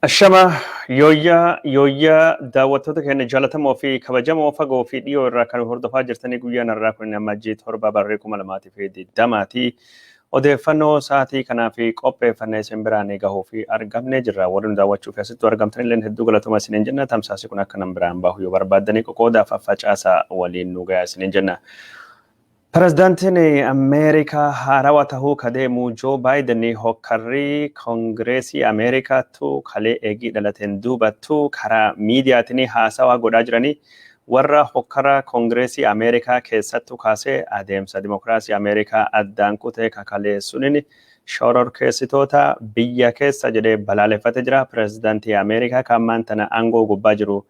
Ashama yooyyaa yooyyaa, daawwattoota keenya jaallatamoo fi kabajamoo fagoo fi dhiyoo irraa kan hordofaa jirtanii, guyyaan har'aa kun Amajjii 7 barree 2020ti. Odeeffannoo sa'aatii kanaa fi qopheeffannee isin biraan gahuu fi argamnee jirra. Warri nu daawwachuu fi asittuu argamtan illee hedduu galatoomaa isiniin jenna. Tamsaasni kun akka nam biraan bahu yoo barbaaddanii qoqoodaa faffacaasaa waliin nu gahaa isiniin jenna. Pirezidaantiin Ameerikaa haarawaa tahuu ka deemu Joo Baayiden hokkarrii Koongireesii Ameerikaattu kalee eegii dhalateen duubattu karaa miidiyaatiin haasawaa godhaa jiranii, warra hokkara Koongireesii Ameerikaa keessattu kaasee adeemsa dimokiraasii Ameerikaa addaan kutee kakalee sunin shororkeessitoota biyya keessa jedhee balaaleffatee jira. Pirezidaantii Ameerikaa kan ammaan tana aangoo gubbaa jiru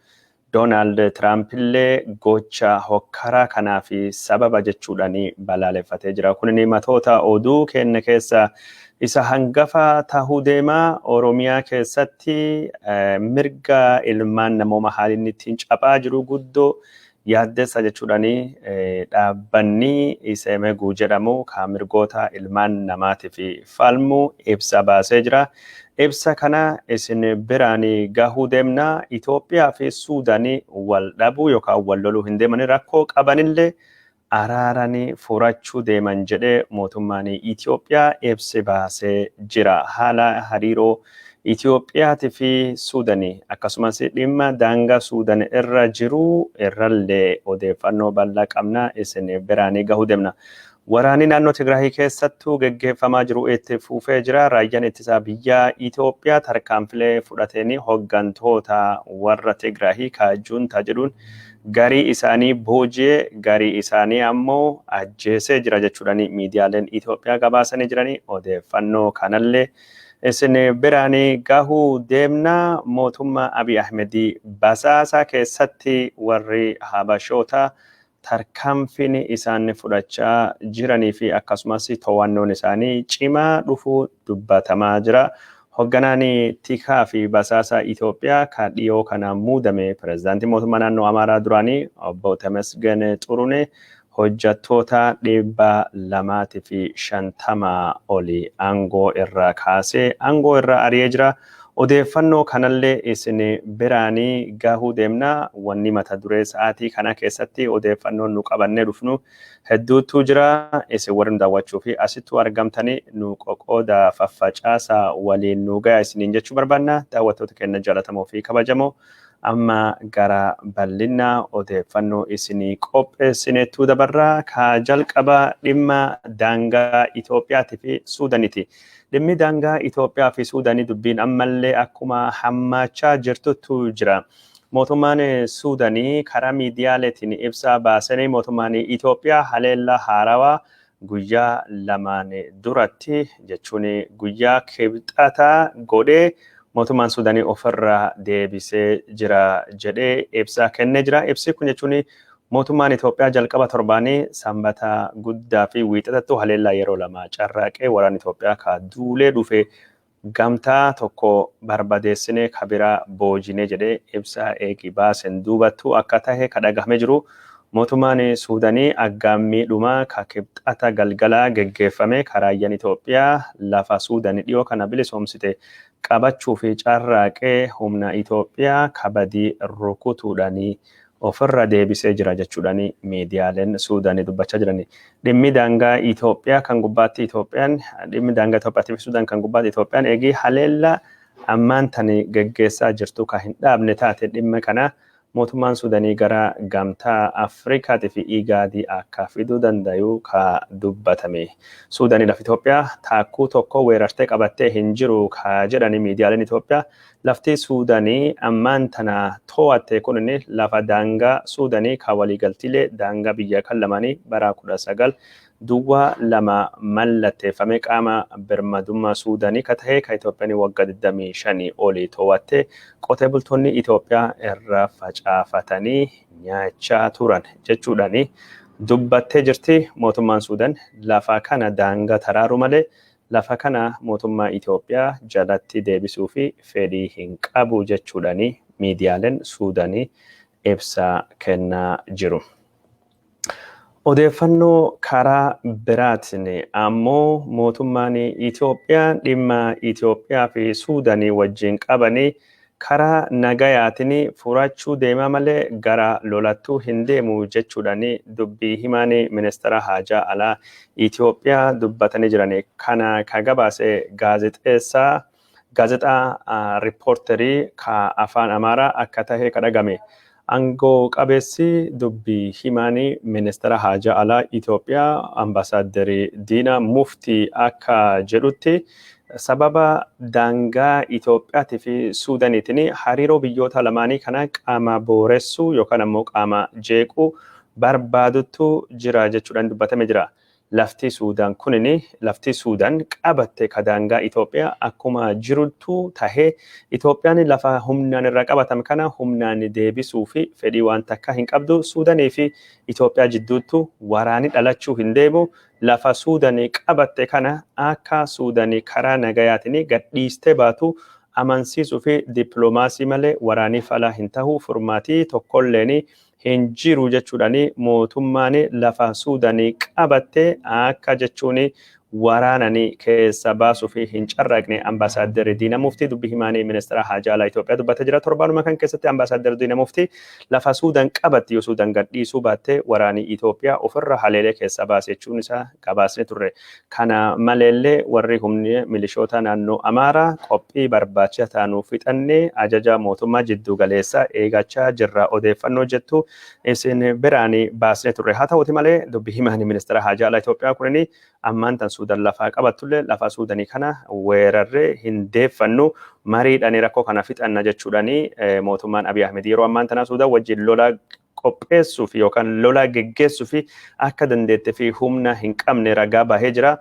Doonaald Tiraamp illee gocha hokkaraa kanaa fi sababa jechuudhaan balaaleffatee jira. Kunin matoota oduu keenya keessa isa hangafa tahuu deema. Oromiyaa keessatti mirga ilmaan namooma haalli inni ittiin caphaa jiru guddoo yaaddessa jechuudhaan dhaabbanni Isemegu jedhamu kan mirgoota ilmaan namaatiif falmu ibsa baasee jira. Ibsa kana isin biraan gahuu deemna. Itoophiyaa fi Suudaanii wal dhabuu yookaan wal loluu hin deemani, rakkoo qabanillee araaranii furachuu deeman jedhee mootummaan Itoophiyaa ibsi baasee jira. Haala hariiroo Itoophiyaatii fi Suudaanii akkasumas dhimma daangaa Suudaan irra jiru irrallee odeeffannoo bal'aa qabna, isin biraan gahuu deemna. Waraanni naannoo Tigraay keessattuu geggeeffamaa jiru itti fufee jira. Raayyaan ittisaa biyya Itoophiyaa tarkaanfilee fudhateen hooggantoota warra Tigraay kaajuntaa jedhuun garii isaanii booji'ee, garii isaanii ammoo ajjeesee jira jechuudhaan miidiyaaleen Itoophiyaa gabaasanii jiranii. Odeeffannoo kanallee isin biraan gahuu deemna. Mootummaa Abiy Ahmedii basaasaa keessatti warri Habashoota tarkaanfiin isaan fudhachaa jiranii fi akkasumas to'annoon isaanii cimaa dhufuu dubbatamaa jira. Hoogganaan tikaa fi basaasa Itoophiyaa kan dhiyoo kana muudame, pirezidaantii mootummaa naannoo Amaaraa duraanii obbo Temesgen Xurunee, hojjettoota 250 olii aangoo irraa kaasee aangoo irraa ari'ee jira. Odeeffannoo kanallee isin biraanii gahuu deemna. Wanni mata duree sa'aatii kana keessatti odeeffannoon nu qabannee dhufnu hedduutu jira. Isin warri nu daawwachuu fi asittuu argamtanii nu qoqooda faffacaasaa waliin nu gahaa isiniin jechuu barbaanna. Daawwattoota keenya jaallatamoo fi kabajamoo, amma gara bal'ina odeeffannoo isinii qopheessineettuu dabarraa. Ka jalqaba dhimma daangaa Itoophiyaatii fi Suudaaniiti. Dhimmi daangaa Itoophiyaa fi Suudaanii dubbiin ammallee akkuma hammaachaa jirtutu jira. Mootummaan Suudaanii karaa miidiyaaleetiin ibsa baasanii mootummaan Itoophiyaa haleellaa haarawaa guyyaa 2n duratti, jechuun guyyaa Kibxataa godhee, mootummaan Suudaanii ofirraa deebisee jira jedhee ibsa kennee jira. Ibsi kun jechuun mootummaan Itoophiyaa jalqaba torbaanii Sanbata guddaa fi Wiixatattu haleellaa yeroo 2 carraaqee waraana Itoophiyaa ka duulee dhufe gamtaa tokko barbadeessinee ka biraa boojinee jedhee ibsa eegi baasen duubattu akka tahe ka dhagahame jiru. Mootummaan Suudanii aggaammii dhumaa ka Kibxata galgalaa geggeeffame karaayyaan Itoophiyaa lafa Suudanii dhiyoo kana bilisoomsite qabachuu fi carraaqee humna Itoophiyaa kabadii rukutuudhaanii ofirra deebisee jira jechuudhaan miidiyaaleen Suudaanii dubbachaa jirani. Dhimmi daangaa Itoophiyaa kan gubbaatti Itoophiyaan, dhimmi daangaa Itoophiyaatii fi Suudaan kan gubbaatti, Itoophiyaan eegii haleellaa ammaan tani geggeessaa jirtu kan hin dhaabne taate, dhimma kana mootummaan Suudanii gara Gamtaa Afrikaatii fi Igaadii akka fiduu dandayu ka dubbatame. Suudanii lafa Itoophiyaa taakkuu tokko weerartee qabattee hin jiru ka jedhani miidiyaaleen Itoophiyaa, lafti Suudanii ammaan tana to'atte kun lafa daangaa Suudanii ka waliigaltiilee daangaa biyya kan lamaanii bara 1902 mallatteeffame qaama birmadummaa Suudanii ka ta'e ka Itoophiyaan waggaa 25 olii to'atte qotee bultoonni Itoophiyaa irra facaafatanii nyaachaa turan jechuudhaan dubbattee jirti. Mootummaan Suudaan lafa kana daangaa taraaru malee lafa kana mootummaa Itoophiyaa jalatti deebisuu fi fedhii hin qabu jechuudhaan miidiyaaleen Suudaanii ibsa kennaa jiru. Odeeffannoo karaa biraatiin ammoo mootummaan Itoophiyaa dhimma Itoophiyaa fi Suudaanii wajjin qabanii karaa nagayaatiin furachuu deemaa malee gara lolattuu hin deemu jechuudhaan dubbii himaan ministeera haajaa alaa Itoophiyaa dubbatanii jiran. Kana ka gabaase gaazexeessaa gaazexaa Riippoorterii ka afaan Amaaraa akka tahe ka dhagame. Aangoo qabeessi dubbii himaan ministeera haajaa alaa Itoophiyaa Ambaasaaddarii Diinaa Muftii akka jedhutti, sababa daangaa Itoophiyaatii fi Suudaaniitiin hariiroo biyyoota lamaanii kana qaama booressuu yookaan ammoo qaama jeequu barbaaduttu jira jechuudhaan dubbatame jira. Lafti Suudaan kunini, lafti Suudaan qabatte ka daangaa Itoophiyaa akkuma jiruttu tahee, Itoophiyaan lafa humnaan irraa qabatame kana humnaan deebisuu fi fedhii waan takka hin qabdu. Suudaanii fi Itoophiyaa jidduuttu waraani dhalachuu hin deemu. Lafa Suudanii qabatte kana akka Suudanii karaa nagayaatiin gadhiistee baatu amansiisuu fi dippiloomaasii malee waraanii fala hin tahu, furmaatii tokkolleen hin jiru jechuudhaan, mootummaan lafa Suudanii qabatte akka jechuun waraananii keessa baasuu fi hin carraaqne Ambaasaaddarri Diina Muftii, dubbii himaanii ministeera haajaa alaa Itoophiyaa, dubbatee jira. Torbaanuma kan keessatti Ambaasaaddarri Diina Muftii lafa Suudaan qabatti yoo Suudaan gadhiisuu baatte waraanii Itoophiyaa ofirra haleelee keessa baase jechuun isaa gabaasne turre. Kana maleellee warri humni milishoota naannoo Amaaraa qophii barbaachisaa taanuu fixannee ajaja mootummaa jiddu galeessaa eegachaa jirra odeeffannoo jettu isin biraan baasne turre. Haa ta'uti malee dubbii himaanii ministeera haajaa alaa Itoophiyaa kunini ammaan tan Suudaan lafaa qabattullee lafa Suudanii kana weerarree hin deeffannu, mariidhaan rakkoo kana fixanna jechuudhaan, mootummaan Abiy Ahmed yeroo ammaan tana Suudaan wajjin lola qopheessuuf yookaan lola geggeessuuf akka dandeette fi humna hin qabne ragaa bahee jira.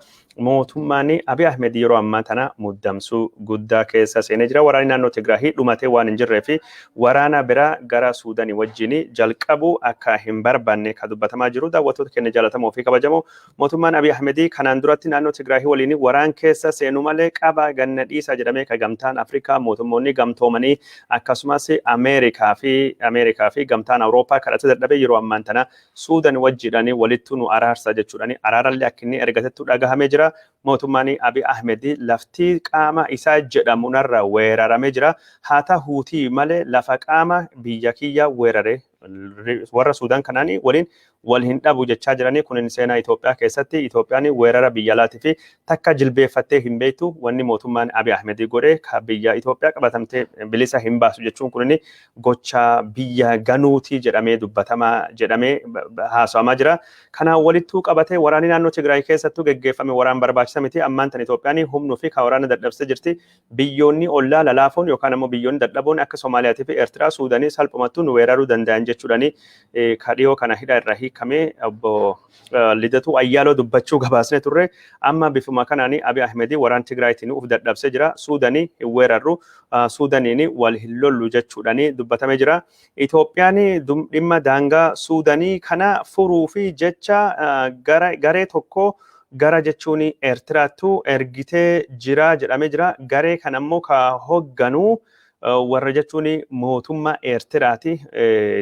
Mootummaan Abiy Ahmed yeroo ammaa tana muddamsuu guddaa keessa seenee jira. Waraanni naannoo Tigraahii dhumatee waan hin jirree fi waraana biraa gara Suudanii wajjin jalqabuu akka hin barbaanne kan dubbatamaa jiru. Daawwattoota keenya jaallatamoo fi kabajamoo, mootummaan Abiy Ahmed kanaan duratti naannoo Tigraahii waliin waraan keessa seenuu malee qaba ganna dhiisa jedhamee kan gamtaan Afrikaa, mootummoonni gamtoomanii, akkasumas Ameerikaa fi gamtaan Awurooppaa kadhata dadhabee, yeroo ammaan tana Suudan wajjiidhaan walittu nu araarsa jechuudhaan araarallee akka inni ergatettu dhagahamee jira. Mootummaan Abiy Ahmed lafti qaama isaa jedhamu narra weeraramee jira. Haa ta'uutii malee lafa qaama biyya kiyya weerare warra Suudaan kanaan waliin wal hin dhabu jechaa jiranii. Kunin seenaa Itoophiyaa keessatti Itoophiyaan weerara biyya alaatii fi takka jilbeeffattee hin beektu. Wanni mootummaan Abiy Ahmed godhe ka biyya Itoophiyaa qabatamtee bilisa hin baasu jechuun kunin gocha biyya ganuutii jedhamee dubbatamaa jedhamee haasawamaa jira. Kanaan walittuu qabatee waraanni naannoo Tigraay keessattuu geggeeffame waraan barbaachisa miti. Ammaan tan Itoophiyaan humnuu fi ka waraana dadhabsee jirti. Biyyoonni ollaa lalaafoon yookaan ammoo biyyoonni dadhaboon akka Soomaaliyaatii fi Eertiraa Suudaanii salphumattuu nu weeraruu danda'an jechuudhaani ka dhiyoo kana hidha irraa hiikamee obbo Lidatuu Ayyaaloo dubbachuu gabaasnee turre. Amma bifuma kanaan Abiy Ahmed waraan Tigraayitiin uf dadhabsee jira. Suudaanii hin weerarru, Suudaaniin wal hin lollu jechuudhaani dubbatamee jira. Itoophiyaan dhimma daangaa Suudaanii kana furuu fi jecha garee tokko gara jechuun Eertiraattu ergitee jira jedhamee jira. Garee kana immoo ka hogganuu warra jechuun mootummaa Eertiraati,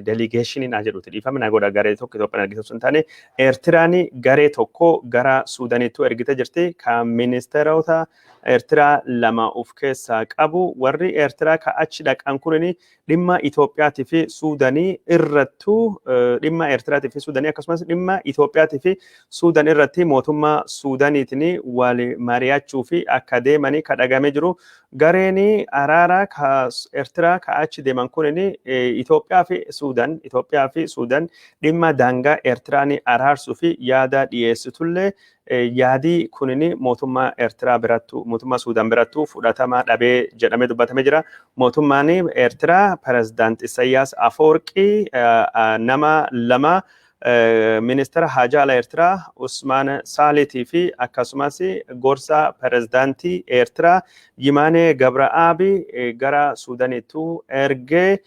delegationiin haa jedhuti, dhiifama na godha, garee tokko Itoophiyaan ergite osoo hin taane Eertiraan garee tokko gara Suudaaniitti ergite jirti, ka ministeerota Eertiraa lama of keessaa qabu. Warri Eertiraa ka achi dhaqan kunini dhimma Itoophiyaatii fi Suudaanii irrattuu, dhimma Eertiraatii fi Suudaanii akkasumas dhimma Itoophiyaatii fi Suudaan irratti mootummaa Suudaaniitiin wal mari'achuu fi akka deemanii ka dhagamee jiru. Gareen araaraa ka Eertiraa ka achi deeman kunini Itoophiyaa fi Suudaan dhimma daangaa Eertiraan araarsuu fi yaada dhiyeessitullee, yaadii kunini mootummaa Eertiraa birattu, mootummaa Suudaan birattu fudhatama dhabee jedhamee dubbatamee jira. Mootummaan Eertiraa pirezidaant Isayyaas Afoorqii nama lama, ministeera haajaa alaa Eertiraa Usmaan Saalitii fi akkasumas gorsa pirezidaantii Eertiraa Yimaanee Gabra'aabi gara Suudaaniitu ergee,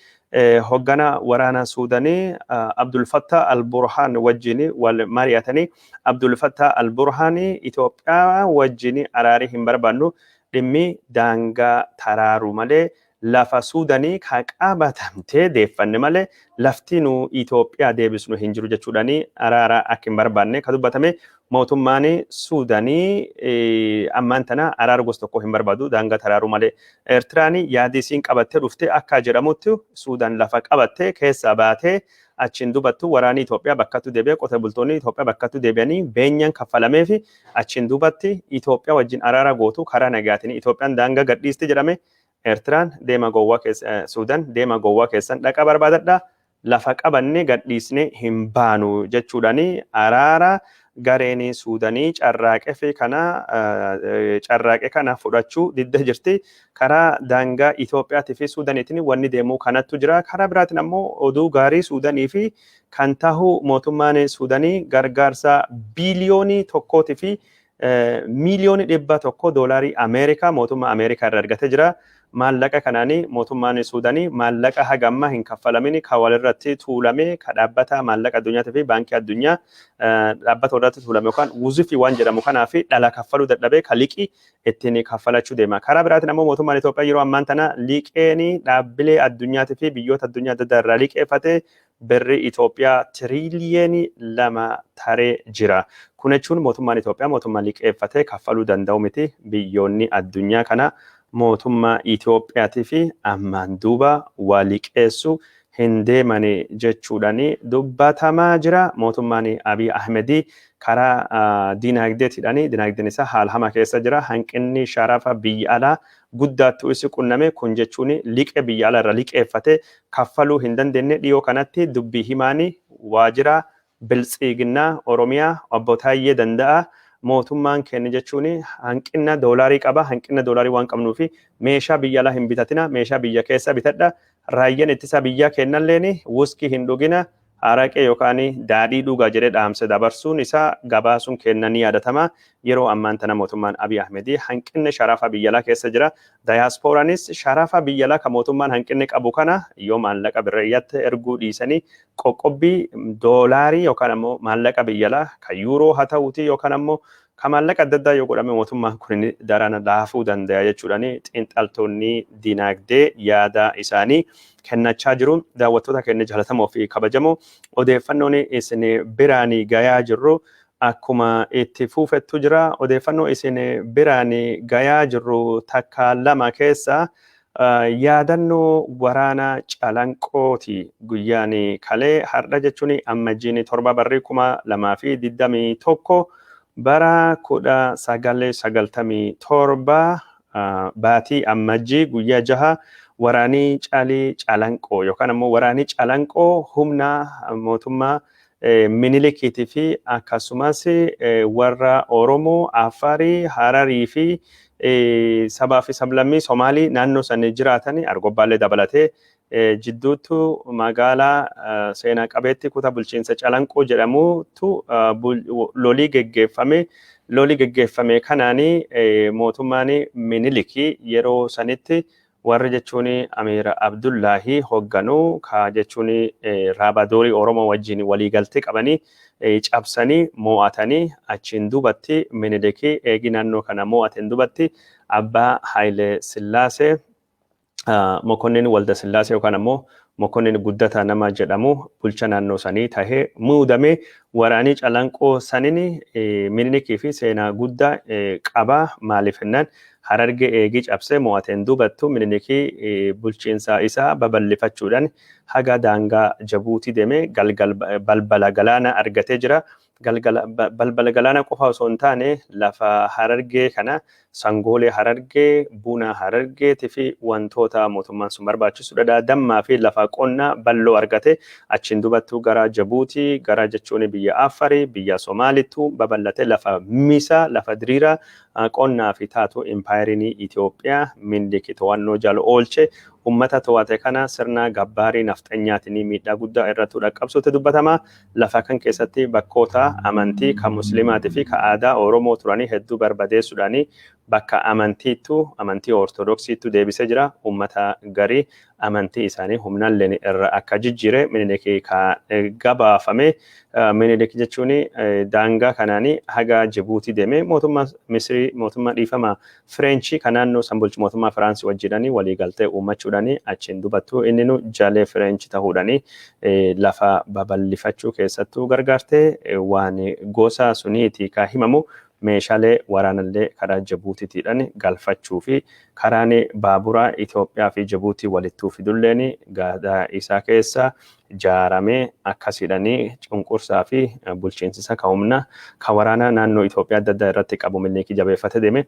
hoggana waraana Suudanii Abdul Fattah al-Burhaan wajjin wal mari'atanii, Abdul Fattah al-Burhaan Itoophiyaa wajjin araarii hin barbaannu, dhimmi daangaa taraaruu malee Lafa Suudanii ka qabatamtee deeffanne malee lafti nu Itoophiyaa deebisnu hin jiru jechuudhaani araara akka hin barbaanne ka dubbatame. Mootummaan Suudanii ammaan tana araara gosa tokko hin barbaadu, daangaa taraaruu malee. Eertiraan yaadii isiin qabattee dhufte akka jedhamutti Suudaan lafa qabattee keessaa baatee, achiin dubattu waraanni Itoophiyaa bakkattu deebi'ee, qote bultoonni Itoophiyaa bakkattu deebi'anii, beenyaan kaffalamee fi achiin dubatti Itoophiyaa wajjin araara gootu karaa nagaatiin Itoophiyaan daangaa gadhiisti jedhame. Eertiraan deema gowwaa keessa, Suudaan deema gowwaa keessan dhaqa barbaadadha, lafa qabanne gadhiisne hin baanu jechuudhaani araara gareen Suudanii carraaqee fi kana carraaqee kana fudhachuu diddee jirti. Karaa daangaa Itoophiyaatii fi Suudaniitiin wanni deemuu kanattu jira. Karaa biraatiin ammoo oduu gaarii Suudanii fi kan tahu mootummaan Suudanii gargaarsa 1,1 biliyoonii doolaarii Ameerikaa mootummaa Ameerikaa irraa argatee jira. Maallaqa kanaanii mootummaan Suudanii maallaqa haga ammaa hin kaffalamin ka walirratti tuulame, ka dhaabbata maallaqa addunyaatii fi baankii addunyaa dhaabbata walirratti tuulame yookaan wuzifii waan jedhamu kanaa fi dhala kaffaluu dadhabee ka liqii ittiin kaffalachuu deema. Karaa biraatiin ammoo mootummaan Itoophiyaa yeroo ammaan tana liqeen dhaabbilee addunyaatii fi biyyoota addunyaa adda addaa irraa liqeeffate birri Itoophiyaa 2 tiriliyoonii taree jira. Kun jechuun mootummaan Itoophiyaa mootummaa liqeeffatee kaffaluu danda'u miti. Biyyoonni addunyaa kana mootummaa Itoophiyaatii fi ammaan duuba waa liqeessu hin deemani jechuudhaan dubbatamaa jira. Mootummaan Abiy Ahmedii karaa diinagdeetiidhaan diinagdeen isaa haala hamaa keessa jira. Hanqinni sharafa biyya alaa guddaattu isi qunname. Kun jechuun liqee biyya alaa irra liqeeffate kaffaluu hin dandeenye. Dhiyoo kanatti dubbii himaani waajjira Biltsiginnaa Oromiyaa obbo Taayyee Danda'a, mootummaan keenya jechuun hanqina doolaarii qaba, hanqina doolaarii waan qabnuufi meeshaa biyya alaa hin bitatina, meeshaa biyya keessa bitadha, raayyaan ittisa biyyaa kennalleen wuskii hin dhugina, araqee yookaan daadhii dhugaa jedhee dhaamsa dabarsuun isaa gabaasuun kenna ni yaadatama. Yeroo ammaan tana mootummaan Abiy Ahmedii hanqinni sharafa biyya alaa keessa jira. Dayaasporaanis sharafa biyya alaa kan mootummaan hanqinni qabu kana yoo maallaqa birreeyyatti erguu dhiisanii qoqqobbii doolaarii yookaan ammoo maallaqa biyya alaa kan yuuroo haa ta'uuti yookaan ammoo kan maallaqa adda addaa yoo godhame, mootummaan kun daran laafuu danda'a jechuudhaan xiinxaltoonni diinagdee yaada isaanii kennachaa jiru. Daawwattoota keenya jaallatamoo fi kabajamoo, odeeffannoon isin biraan gayaa jirru akkuma itti fuufettu jira. Odeeffannoo isin biraan gayaa jirru takka lama keessa yaadannoo waraana Calanqooti. Guyyaan kalee har'a jechuun Ammajjiin 7 barrii 2021, bara 1997 baatii Ammajjii guyyaa 6 waraanii Caalii Calanqoo yookaan ammoo waraanii Calanqoo humna mootummaa Minilikiitii fi akkasumas warra Oromoo, Afaarii, Hararii fi sabaa fi sablammii Somaalii naannoo san jiraatan Argobbaallee dabalatee jidduutu magaalaa seenaa qabeetti kutaa bulchiinsa Calanqoo jedhamutu lolii geggeeffame. Lolii geggeeffame kanaani mootummaan Minilikii yeroo sanitti warri jechuun Amiira Abdullaahi hoogganuu ka jechuun Raabadoorii Oromoo wajjin waliigaltee qabanii cabsanii mo'atanii, achiin duubatti Minilikii eegi naannoo kana mo'ateen dubatti abbaa Haayile Sillaasee, Mokonnin Walda Sillaasee yookaan ammoo Mokonnin Guddataa nama jedhamu bulcha naannoo sanii tahee muudame. Waraanii Calanqoo sanin Minilikii fi seenaa guddaa qaba. Maaliif jennaan, Harargee eegii cabsee mo'ateen duubattu Minilikii bulchiinsa isaa babal'ifachuudhaan haga daangaa Jabuutii deemee galgal balbala galaana argatee jira. Galgala balbala galaana qofa osoo hin taane lafa Harargee kana, sangoolee Harargee, buna Harargeetii fi wantoota mootummaan sun barbaachisu, dhadhaa, dammaa fi lafa qonnaa bal'oo argate. Achiin dubattu gara Jabuutii, gara jechuun biyya Afarii, biyya Somaalittu babal'ate. Lafa misaa, lafa diriiraa qonnaa fi taatu impaayeriin Itoophiyaa Minilik to'annoo jala oolche. Ummata to'ate kana sirna gabbaarii nafxanyaatiin miidhaa guddaa irratti dhaqqabsuutti dubbatama. Lafa kan keessatti bakkoota amantii kan muslimaatii fi kan aadaa Oromoo turanii hedduu barbadeessuudhaan Bakka amantiittu amantii Ortodoksiittu deebisee jira. Uummata garii amantii isaanii humnallee irra akka jijjiire Minilik gabaafame. Minilik jechuun daangaa kanaanii haga Jibuutii deemee mootummaa Misrii, mootummaa, dhiifama, Fireenchii kan naannoo san bulchu, mootummaa Firaansii wajjidhanii waliigaltee uummachuudhanii, achiin dubattuu inni nu jalee Fireenchii ta'uudhanii lafa babal'ifachuu keessattuu gargaartee waan gosa suniiti ka himamu. Meeshaalee waraanallee karaa Jibuutiitiidhaan galfachuu fi karaan baaburaa Itoophiyaa fi Jibuutii walittuu fidulleen gaadaa isaa keessa jaaramee akkasiidhanii cunqursaa fi bulchiinsisa ka humna ka waraanaa naannoo Itoophiyaa adda addaa irratti qabu Minilik jabeeffatee deeme.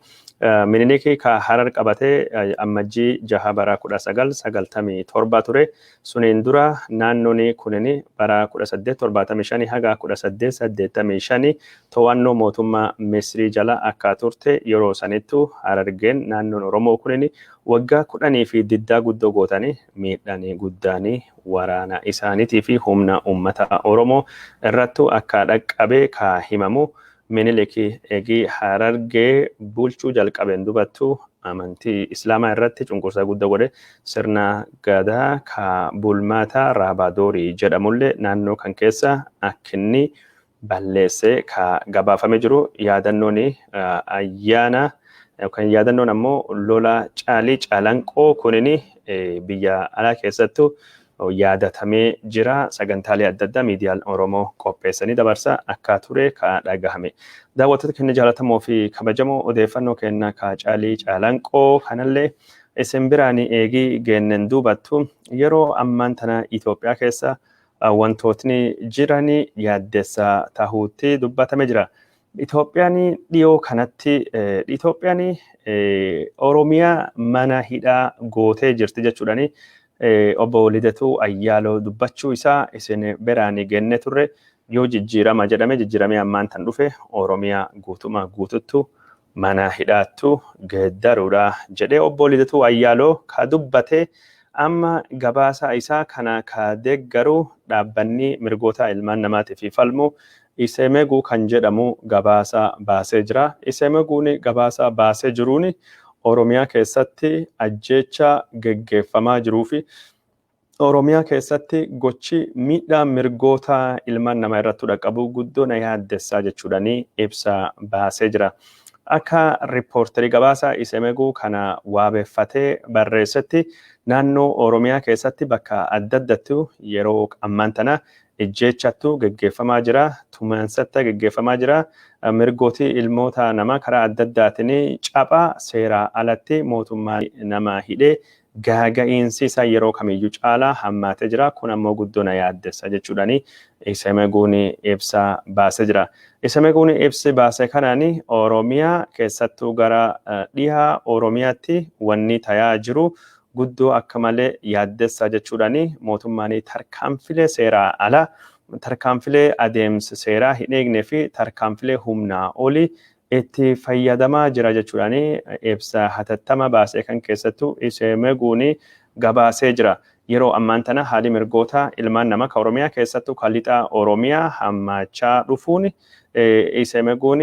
Minilik ka Harar qabatee Ammajjii 6 bara 1997 ture. Suniin dura naannoon kunin bara 1875 haga 1885 to'annoo mootummaa Misrii jala akka turte. Yeroo sanittu Harargeen, naannoon Oromoo kunin, waggaa 10 fi diddaa guddoo gootanii miidhanii guddaanii waraana isaaniitii fi humna uummata Oromoo irrattu akka dhaqqabee ka himamu. Minilik eegii Harargee bulchuu jalqabeen dubattu amantii Islaamaa irratti cunqursaa guddaa godhe. Sirna gadaa ka bulmaataa Raabaadorii jedhamullee naannoo kan keessa akkinni balleessee ka gabaafame jiru. Yaadannoon ayyaana yookaan yaadannoon ammoo lola Caalii Calanqoo kunin biyya alaa keessattuu yaadatamee jira. Sagantaalee adda addaa miidiyaan Oromoo qopheessanii dabarsa akka ture ka dhagahame. Daawwattoota keenya jaalatamoo fi kabajamoo, odeeffannoo keenya ka Caalii Calanqoo kanallee isin biraan eegii geennen duubattu, yeroo ammaan tana Itoophiyaa keessa wantootni jiran yaaddessaa tahuutti dubbatame jira. Itoophiyaan dhiyoo kanatti Itoophiyaan Oromiyaa mana hidhaa gootee jirti jechuudhaani obbo Lidatuu Ayyaaloo dubbachuu isaa isin biraan geenne turre. Yoo jijjiirama jedhame, jijjiiramee ammaan tan dhufe Oromiyaa guutuma guututtu mana hidhaattu geeddaruudha jedhee obbo Lidatuu Ayyaaloo ka dubbate. Amma gabaasa isaa kana ka deeggaru dhaabbanni mirgoota ilmaan namaatiif falmu Isemeguu kan jedhamu gabaasa baasee jira. Isemeguun gabaasa baasee jiruun Oromiyaa keessatti ajjeecha geggeeffamaa jiruu fi Oromiyaa keessatti gochi miidhaa mirgoota ilmaan namaa irratti dhaqqabu guddoo na yaaddessaa jechuudhaan ibsa baasee jira. Akka riippoortarii gabaasa Isemeguu kana waabeeffatee barreessetti, naannoo Oromiyaa keessatti bakka adda addattu yeroo ammaan tana ijjeechattu geggeeffamaa jira, tumaansatti geggeeffamaa jira, mirgootii ilmoota namaa karaa adda addaatiin caphaa, seeraa alatti mootummaan nama hidhee gaaga'iinsi isaa yeroo kamiyyuu caalaa hammaatee jira. Kun ammoo guddoo na yaaddessa jechuudhaani Isemeguun ibsa baasee jira. Isemeguun ibsi baase kanaan Oromiyaa keessattuu gara dhihaa Oromiyaatti wanni tayaa jiru guddoo akka malee yaaddessaa jechuudhaani mootummaan tarkaanfilee seeraa alaa, tarkaanfilee adeemsa seeraa hin eegne fi tarkaanfilee humnaa olii itti fayyadamaa jira jechuudhaani ibsa hatattama baasee kan keessattuu Isemeguun gabaasee jira. Yeroo ammaan tana haali mirgoota ilmaan namaa ka Oromiyaa, keessattuu ka lixa Oromiyaa hammaachaa dhufuun Isemeguun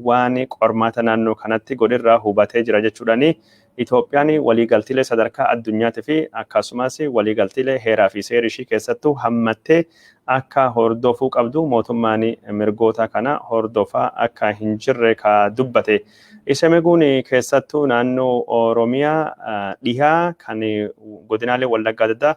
waan qormaata naannoo kanatti godhirraa hubatee jira jechuudhaani Itoophiyaan waliigaltiilee sadarkaa addunyaatii fi akkasumas waliigaltiilee heeraa fi seera ishii keessattuu hammattee akka hordofuu qabdu, mootummaan mirgoota kana hordofaa akka hin jirre ka dubbate. Isemeguun keessattuu naannoo Oromiyaa dhihaa kan godinaalee Wallaggaa adda addaa,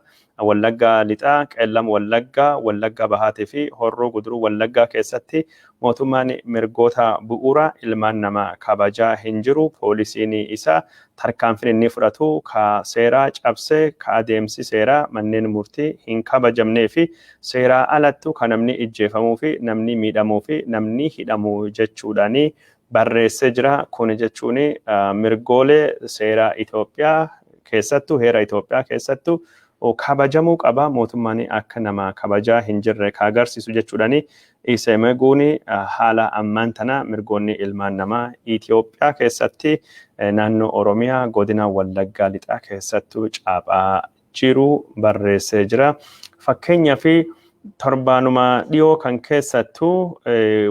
Wallaggaa Lixaa, Qeellam Wallaggaa, Wallaggaa Bahaatii fi Horroo Guduruu Wallaggaa keessatti mootummaan mirgoota bu'uura ilmaan namaa kabajaa hin jiru. Poolisiin isaa tarkaanfiin inni fudhatu ka seeraa cabsee, ka adeemsi seeraa manneen murtii hin kabajamnee fi seeraa alattu ka namni ijjeefamuu fi namni miidhamuu fi namni hidhamu jechuudhaani barreessee jira. Kun jechuun mirgoolee seeraa Itoophiyaa keessattuu heera Itoophiyaa keessattuu kabajamuu qaba, mootummaan akka nama kabajaa hin jirre ka agarsiisu jechuudhaani Isemeguun haala ammaan tana mirgoonni ilmaan namaa Itoophiyaa keessatti naannoo Oromiyaa godina Wallaggaa Lixaa keessattuu caaphaa jiru barreessee jira. Fakkeenyaaf, torbaanuma dhiyoo kan keessattuu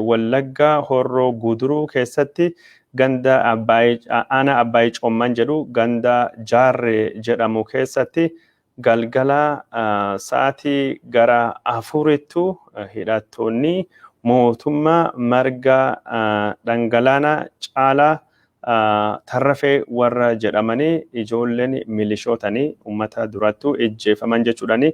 Wallaggaa Horroo Guduruu keessatti Ganda Abbaay, aanaa Abbaay Coomman jedhu ganda Jaarree jedhamu keessatti galgala sa'aatii gara 4ttu hidhattoonni mootummaa Marga Dhangalaanaa Caalaa Tarrafee warra jedhamanii ijoolleen milishootanii uummata durattu ijjeefaman jechuudhani.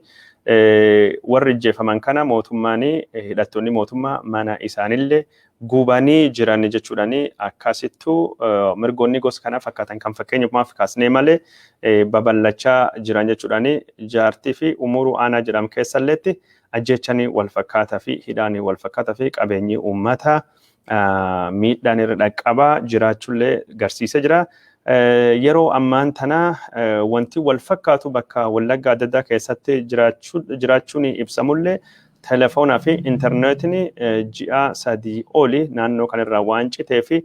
Warri ijjeefaman kana mootummaan, hidhattoonni mootummaa mana isaanillee gubanii jiran jechuudhani. Akkasittuu mirgoonni gosa kana fakkaatan kan fakkeenyumaaf kaasnee malee babal'achaa jiran jechuudhani. Jaartii fi Umuruu aanaa jedhamu keessalleetti ajjeechanii wal fakkaataa fi hidhaan wal fakkaataa fi qabeenyi uummataa miidhaan irra dhaqqabaa jiraachuullee garsiisee jira. Yeroo ammaan tana wanti wal fakkaatu bakka Wallagga adda addaa keessatti jiraachuun ibsamullee, telefoonaa fi intarneetiin ji'a 3 oli naannoo kanarraa waan citee fi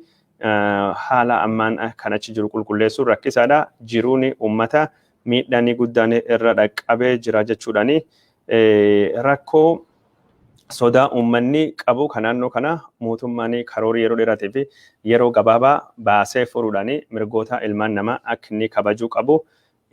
haala ammaan kan achi jiru qulqulleessuun rakkisaadha. Jiruun uummata miidhaan guddaan irra dhaqqabee jira jechuudhaani. Rakkoo sodaa uummanni qabu kan naannoo kana mootummaan karoorii yeroo dheeratee fi yeroo gabaabaa baasee furuudhaan mirgoota ilmaan namaa akka inni kabajuu qabu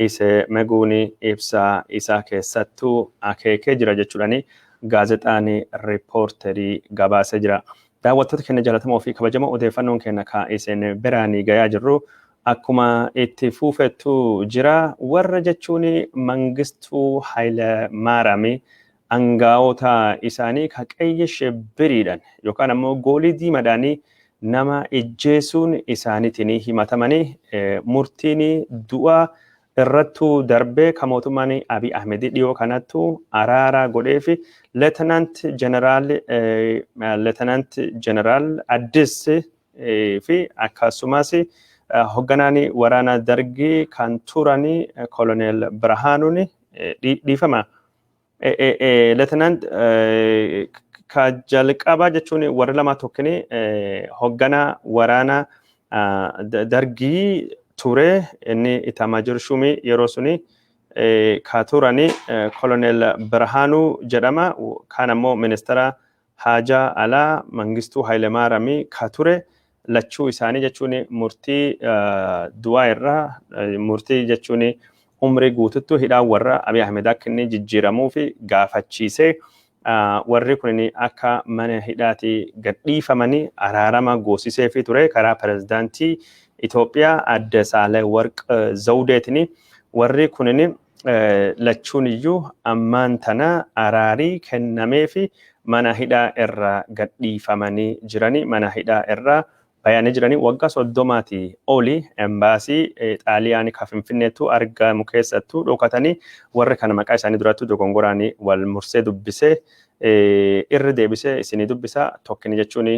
isa meguun ibsa isaa keessattuu akeekee jira jechuudhaani gaazexaan Riippoorterii gabaasee jira. Daawwattoota keenya jaallatamoo fi kabajamoo, odeeffannoon keenya kan isin biraanii gayaa jirru akkuma itti fuufettu jira. Warra jechuun Mangistuu Haayile Maaraamii angaa'ota isaanii ka qeeyye shebbiriidhaan yookaan ammoo goolii diimaadhaan nama ijjeesuun isaaniitiin himatamanii murtiin du'aa irrattuu darbee kan mootummaan Abiy Ahmed dhiyoo kanattu araara godhee fi Leetanaant Jeneraal Addis fi akkasumas hoogganaan waraana Dargii kan turan Koloneel Birhaanuun, dhiifama. Leetanaant ka jalqabaa jechuun warri lama tokkini hoogganaa waraana Dargii ture, inni Itaamaajor Shuumii yeroo suni ka turani Koloneel Birhaanuu jedhama. Kaan ammoo ministeera haajaa alaa Mangistuu Hayilemaariyaamii ka ture. Lachuu isaanii jechuun murtii du'aa irraa, murtii jechuun umrii guututtu hidhaan warra Abiy Ahmed akka inni jijjiiramuu fi gaafachiisee, warri kun akka mana hidhaatii gadhiifamanii araarama goosisee fi ture karaa pirezidaantii Itoophiyaa adde Saale-Warq Zawudeetiin. Warri kunin lachuun iyyuu ammaan tana araarii kennamee fi mana hidhaa irraa gadhiifamanii jiranii, mana hidhaa irraa bayanii jiranii. Waggaa 30tii oli embaasii Xaaliyaanii ka Finfinneettu argamu keessattuu dhokatanii warri kana maqaa isaanii durattuu dogongoraan wal mursee dubbisee irra deebisee isinii dubbisa. Tokkini jechuun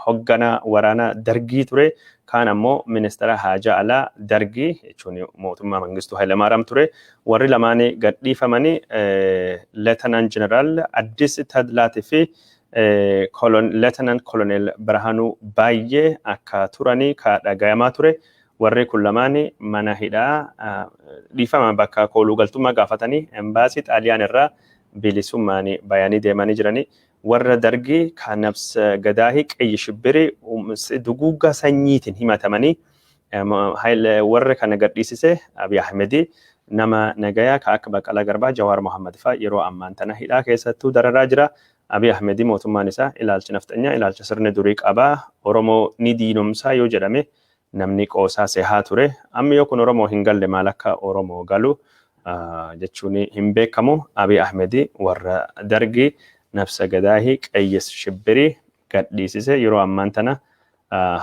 hoggana waraana Dargii ture, kaan ammoo ministeera haajaa alaa Dargii jechuun mootummaa Mangistuu Hayilamaariyaam ture. Warri lamaanii gadhiifamanii Leetanaan Jeneraal Addis Tadlaatii fi Leetanaan Koloneel Birhaanuu Baay'ee akka turanii ka dhagayamaa ture. Warri kun lamaanii mana hidhaa, dhiifama, bakka kooluu galtummaa gaafatanii embaasii Xaaliyaan irraa bilisummaan bayanii deemanii jiranii. Warra Dargii kan nabsa gadaahii qeyyi shibbirii duguuggaa sanyiitiin himatamanii warra kana gadhiisise Abiy Ahmedii. Nama nagayaa ka akka Baqqalaa Garbaa, Jawaar Mohammad fa'a yeroo ammaan tana hidhaa keessattuu dararaa jira. Abiy Ahmedii mootummaan isaa ilaalcha nafxanyaa, ilaalcha sirni durii qabaa, Oromoo ni diinomsaa yoo jedhame namni qoosaa sehaa ture. Amma yoo kun Oromoo hin galle, maal akka Oromoo galu jechuun hin beekamu. Abiy Ahmedii warra Dargii nafsa gadaahii qeyyis shibbirii gadhiisise yeroo ammaan tana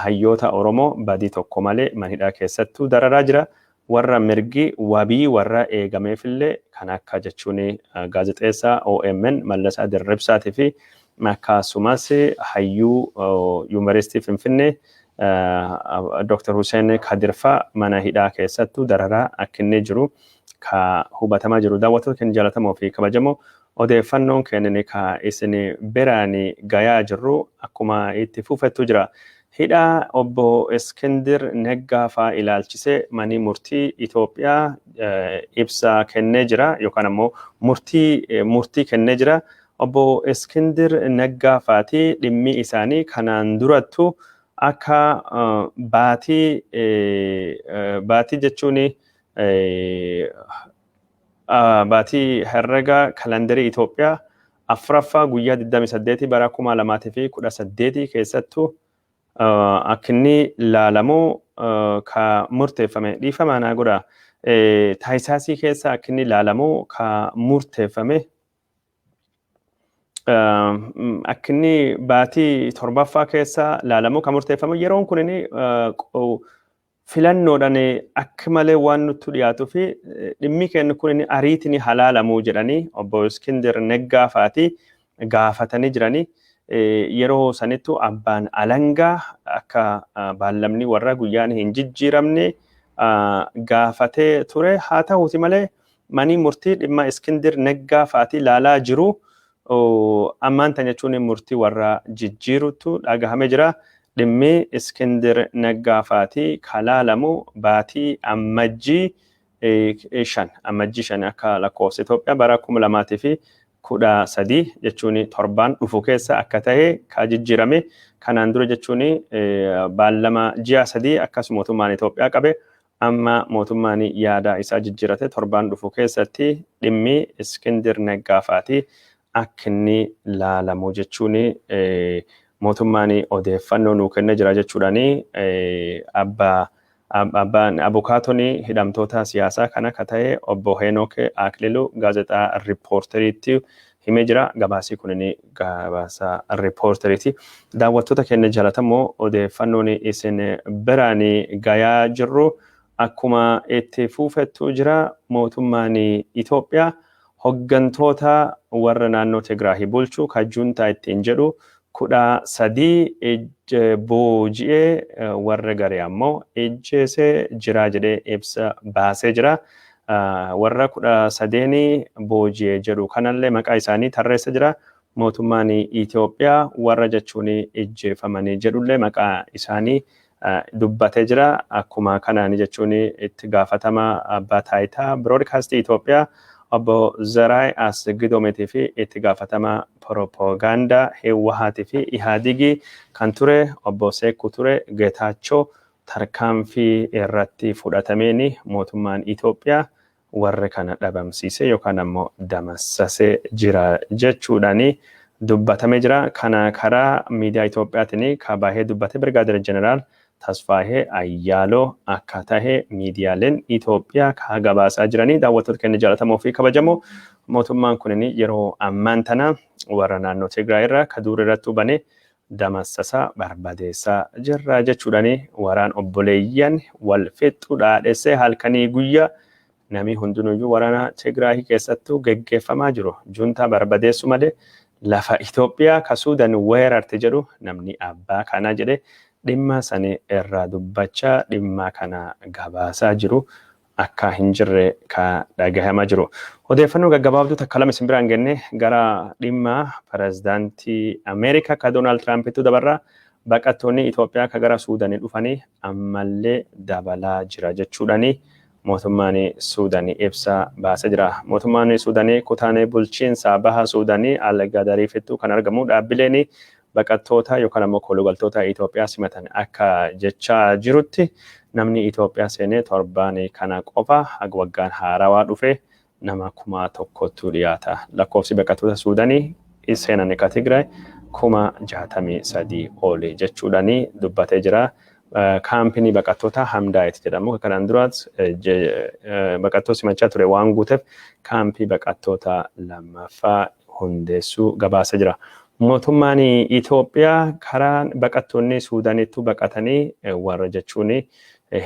hayyoota Oromoo badii tokko malee manhidhaa keessattuu dararaa jira. Warra mirgi wabii warra eegameefillee kan akka jechuun gaazexeessaa OMN Mallasaa Dirribsaatii fi akkasumas hayyuu Yuunivarsiitii Finfinnee Dr. Hussein Kadirfaa mana hidhaa keessattuu dararaa akka inni jiru ka hubatamaa jiru. Daawwattoota keenya jaallatamoo fi kabajamoo, odeeffannoon keenya ka isin biraan gayaa jirru akkuma itti fufettu jira. Hidhaa obbo Iskindir Neggaa faa ilaalchisee manii murtii Itoophiyaa ibsa kennee jira yookaan ammoo murtii kennee jira. Obbo Iskindir Neggaa faati dhimmi isaanii kanaan durattu Akka baatii jechuun baatii herrega kalandarii Itoophiyaa 4ffaa guyyaa 28 bara 2018 keessattuu akka inni laalamu ka murteeffame. Dhiifama naa godha. Taayisaasii keessa akka inni laalamu ka murteeffame. Akka inni baatii 7ffaa keessa laalamu ka murteeffame. Yeroon kun inni filannoodhaan akka malee waan nutti dhiyaatuu fi dhimmi keenya kun inni ariitiin halaalamuu jedhanii obbo Iskindir Neggaa fa'aati gaafatanii jiranii. Yeroo sanittu abbaan alangaa akka baallamni warra guyyaan hin jijjiiramne gaafatee ture. Haa ta'uuti malee manii murtii dhimma Iskindir Neggaa fa'aati ilaalaa jiru. Ammaan tan jechuun murtii warra jijjiirutu dhagahamee jira. Dhimmi Iskindir Neggaa fa'aati kalaalamu baatii Ammajjii 5, Ammajjii 5 akka lakkoofsa Itoophiyaa bara 2013 jechuun torbaan dhufu keessa akka ta'e ka jijjiirame. Kanaan dura jechuun baallama ji'a 3 akkas mootummaan Itoophiyaa qabe. Amma mootummaan yaada isaa jijjiirate, torbaan dhufu keessatti dhimmi Iskindir Neggaa fa'aati akka inni laalamu jechuun mootummaan odeeffannoo nuu kennee jira jechuudhaani abbaan abukaatonni hidhamtoota siyaasaa kana ka ta'e obbo Heenok Aklilu gaazexaa Riippoorteriitti himee jira. Gabaasii kunin gabaasa Riippoorteriiti. Daawwattoota keenya jaalatamoo, odeeffannoon isin biraan gayaa jirru akkuma itti fuufettu jira. Mootummaan Itoophiyaa hoggantoota warra naannoo Tigraahii bulchu ka juntaa ittiin jedhu 13 booji'ee, warra garee ammoo ijjeesee jira jedhee ibsa baasee jira. Warra 13 booji'ee jedhu kanallee maqaa isaanii tarreessa jira. Mootummaan Itoophiyaa warra jechuun ijjeefamanii jedhullee maqaa isaanii dubbatee jira. Akkuma kanaan jechuun itti gaafatama abbaa taayitaa biroodkaastii Itoophiyaa obbo Zaraay Asgidoometii fi itti gaafatama propagaandaa Hiwahaatii fi Ihaadigii kan ture obbo Seekuu ture Geetaachoo tarkaanfii irratti fudhatameen mootummaan Itoophiyaa warra kana dhabamsiise yookaan ammoo damassasee jira jechuudhaani dubbatamee jira. Kana karaa miidiyaa Itoophiyaatiin ka baahee dubbate Birgaadir Jeneraal Tasfaahee Ayyaaloo akka tahe miidiyaaleen Itoophiyaa ka gabaasaa jiranii. Daawwattoota keenya jaalatamoo fi kabajamoo, mootummaan kunin yeroo ammaan tana warra naannoo Tigraay irra ka dur irratti hubane damassasaa barbadeessaa jirra jechuudhaani waraan obboleeyyan wal fixu dhaadhessee halkanii guyyaa namni hundinuyyuu waraana Tigraay keessattuu geggeeffamaa jiru. Juntaa barbadeessu malee lafa Itoophiyaa ka Suudan weerarte jedhu namni abbaa kanaa jedhe dhimma sani irraa dubbachaa dhimma kana gabaasaa jiru akka hin jirre ka dhagahamaa jiru. Odeeffannoo gaggabaabduu takka lama isin biraan genne gara dhimma pirezidaantii Ameerikaa ka Doonaald Tiraampitti dabarraa. Baqattoonni Itoophiyaa ka gara Suudanii dhufanii ammallee dabalaa jira jechuudhaani mootummaan Suudanii ibsa baasee jira. Mootummaan Suudanii kutaan bulchiinsa baha Suudanii Algadariifittuu kan argamu dhaabbileen baqattoota yookaan ammoo koolugaltoota Itoophiyaa simatan akka jechaa jirutti, namni Itoophiyaa seenee torbaan kana qofa haga waggaan haarawaa dhufe nama 1000tu dhiyaata. Lakkoofsi baqattoota Suudanii seenan ka Tigraay 63,000 oli jechuudhaani dubbatee jira. Kaampinii baqattoota Hamdaayit jedhamu kanaan duraas baqattoota simachaa ture waan guuteef kaampii baqattoota lammaffaa hundeessuu gabaasa jira. Mootummaan Itoophiyaa karaa baqattoonni Suudaanittu baqatanii warra jechuun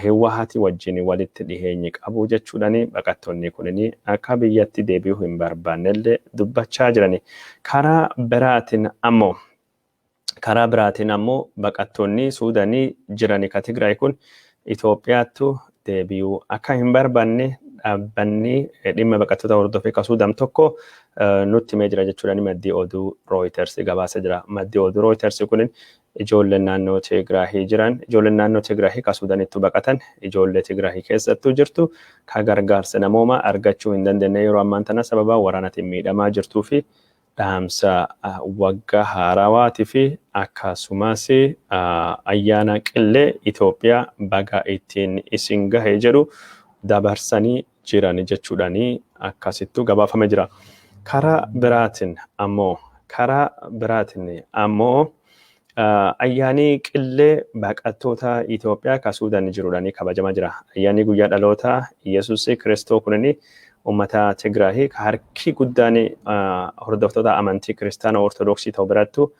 Hiwahati wajjin walitti dhiheenyi qabu jechuudhaani baqattoonni kunin akka biyyatti deebi'uu hin barbaannellee dubbachaa jirani. Karaa biraatiin ammoo baqattoonni Suudaanii jiran ka Tigraay kun Itoophiyaattu deebi'uu akka hin barbaanne dhaabbanni dhimma baqattoota hordofee ka Suudaan tokko nutti himee jira jechuudhaan maddii oduu Reuters gabaasa jira. Maddii oduu Reuters kun ijoolleen naannoo Tigraahii jiran, ijoolleen naannoo Tigraahii ka Suudaanittu baqatan, ijoollee Tigraahii keessattuu jirtu ka gargaarsa namoomaa argachuu hin dandeenye yeroo ammaan tana sababa waraanaatiin miidhamaa jirtuu fi Dhaamsa waggaa haarawaatii fi akkasumas ayyaana qillee Itoophiyaa baga ittiin isin gahe jedhu dabarsanii jiran jechuudhaanii akkasittu gabaafame jira. Karaa biraatiin ammoo ayyaanni qillee baqattoota Itoophiyaa ka Suudaan jiruudhaan kabajamaa jira. Ayyaanni guyyaa dhaloota Yesuus Kiristoo kunini uummata Tigraay ka harki guddaan hordoftoota amantii Kiristaana Ortodoksii ta'u birattu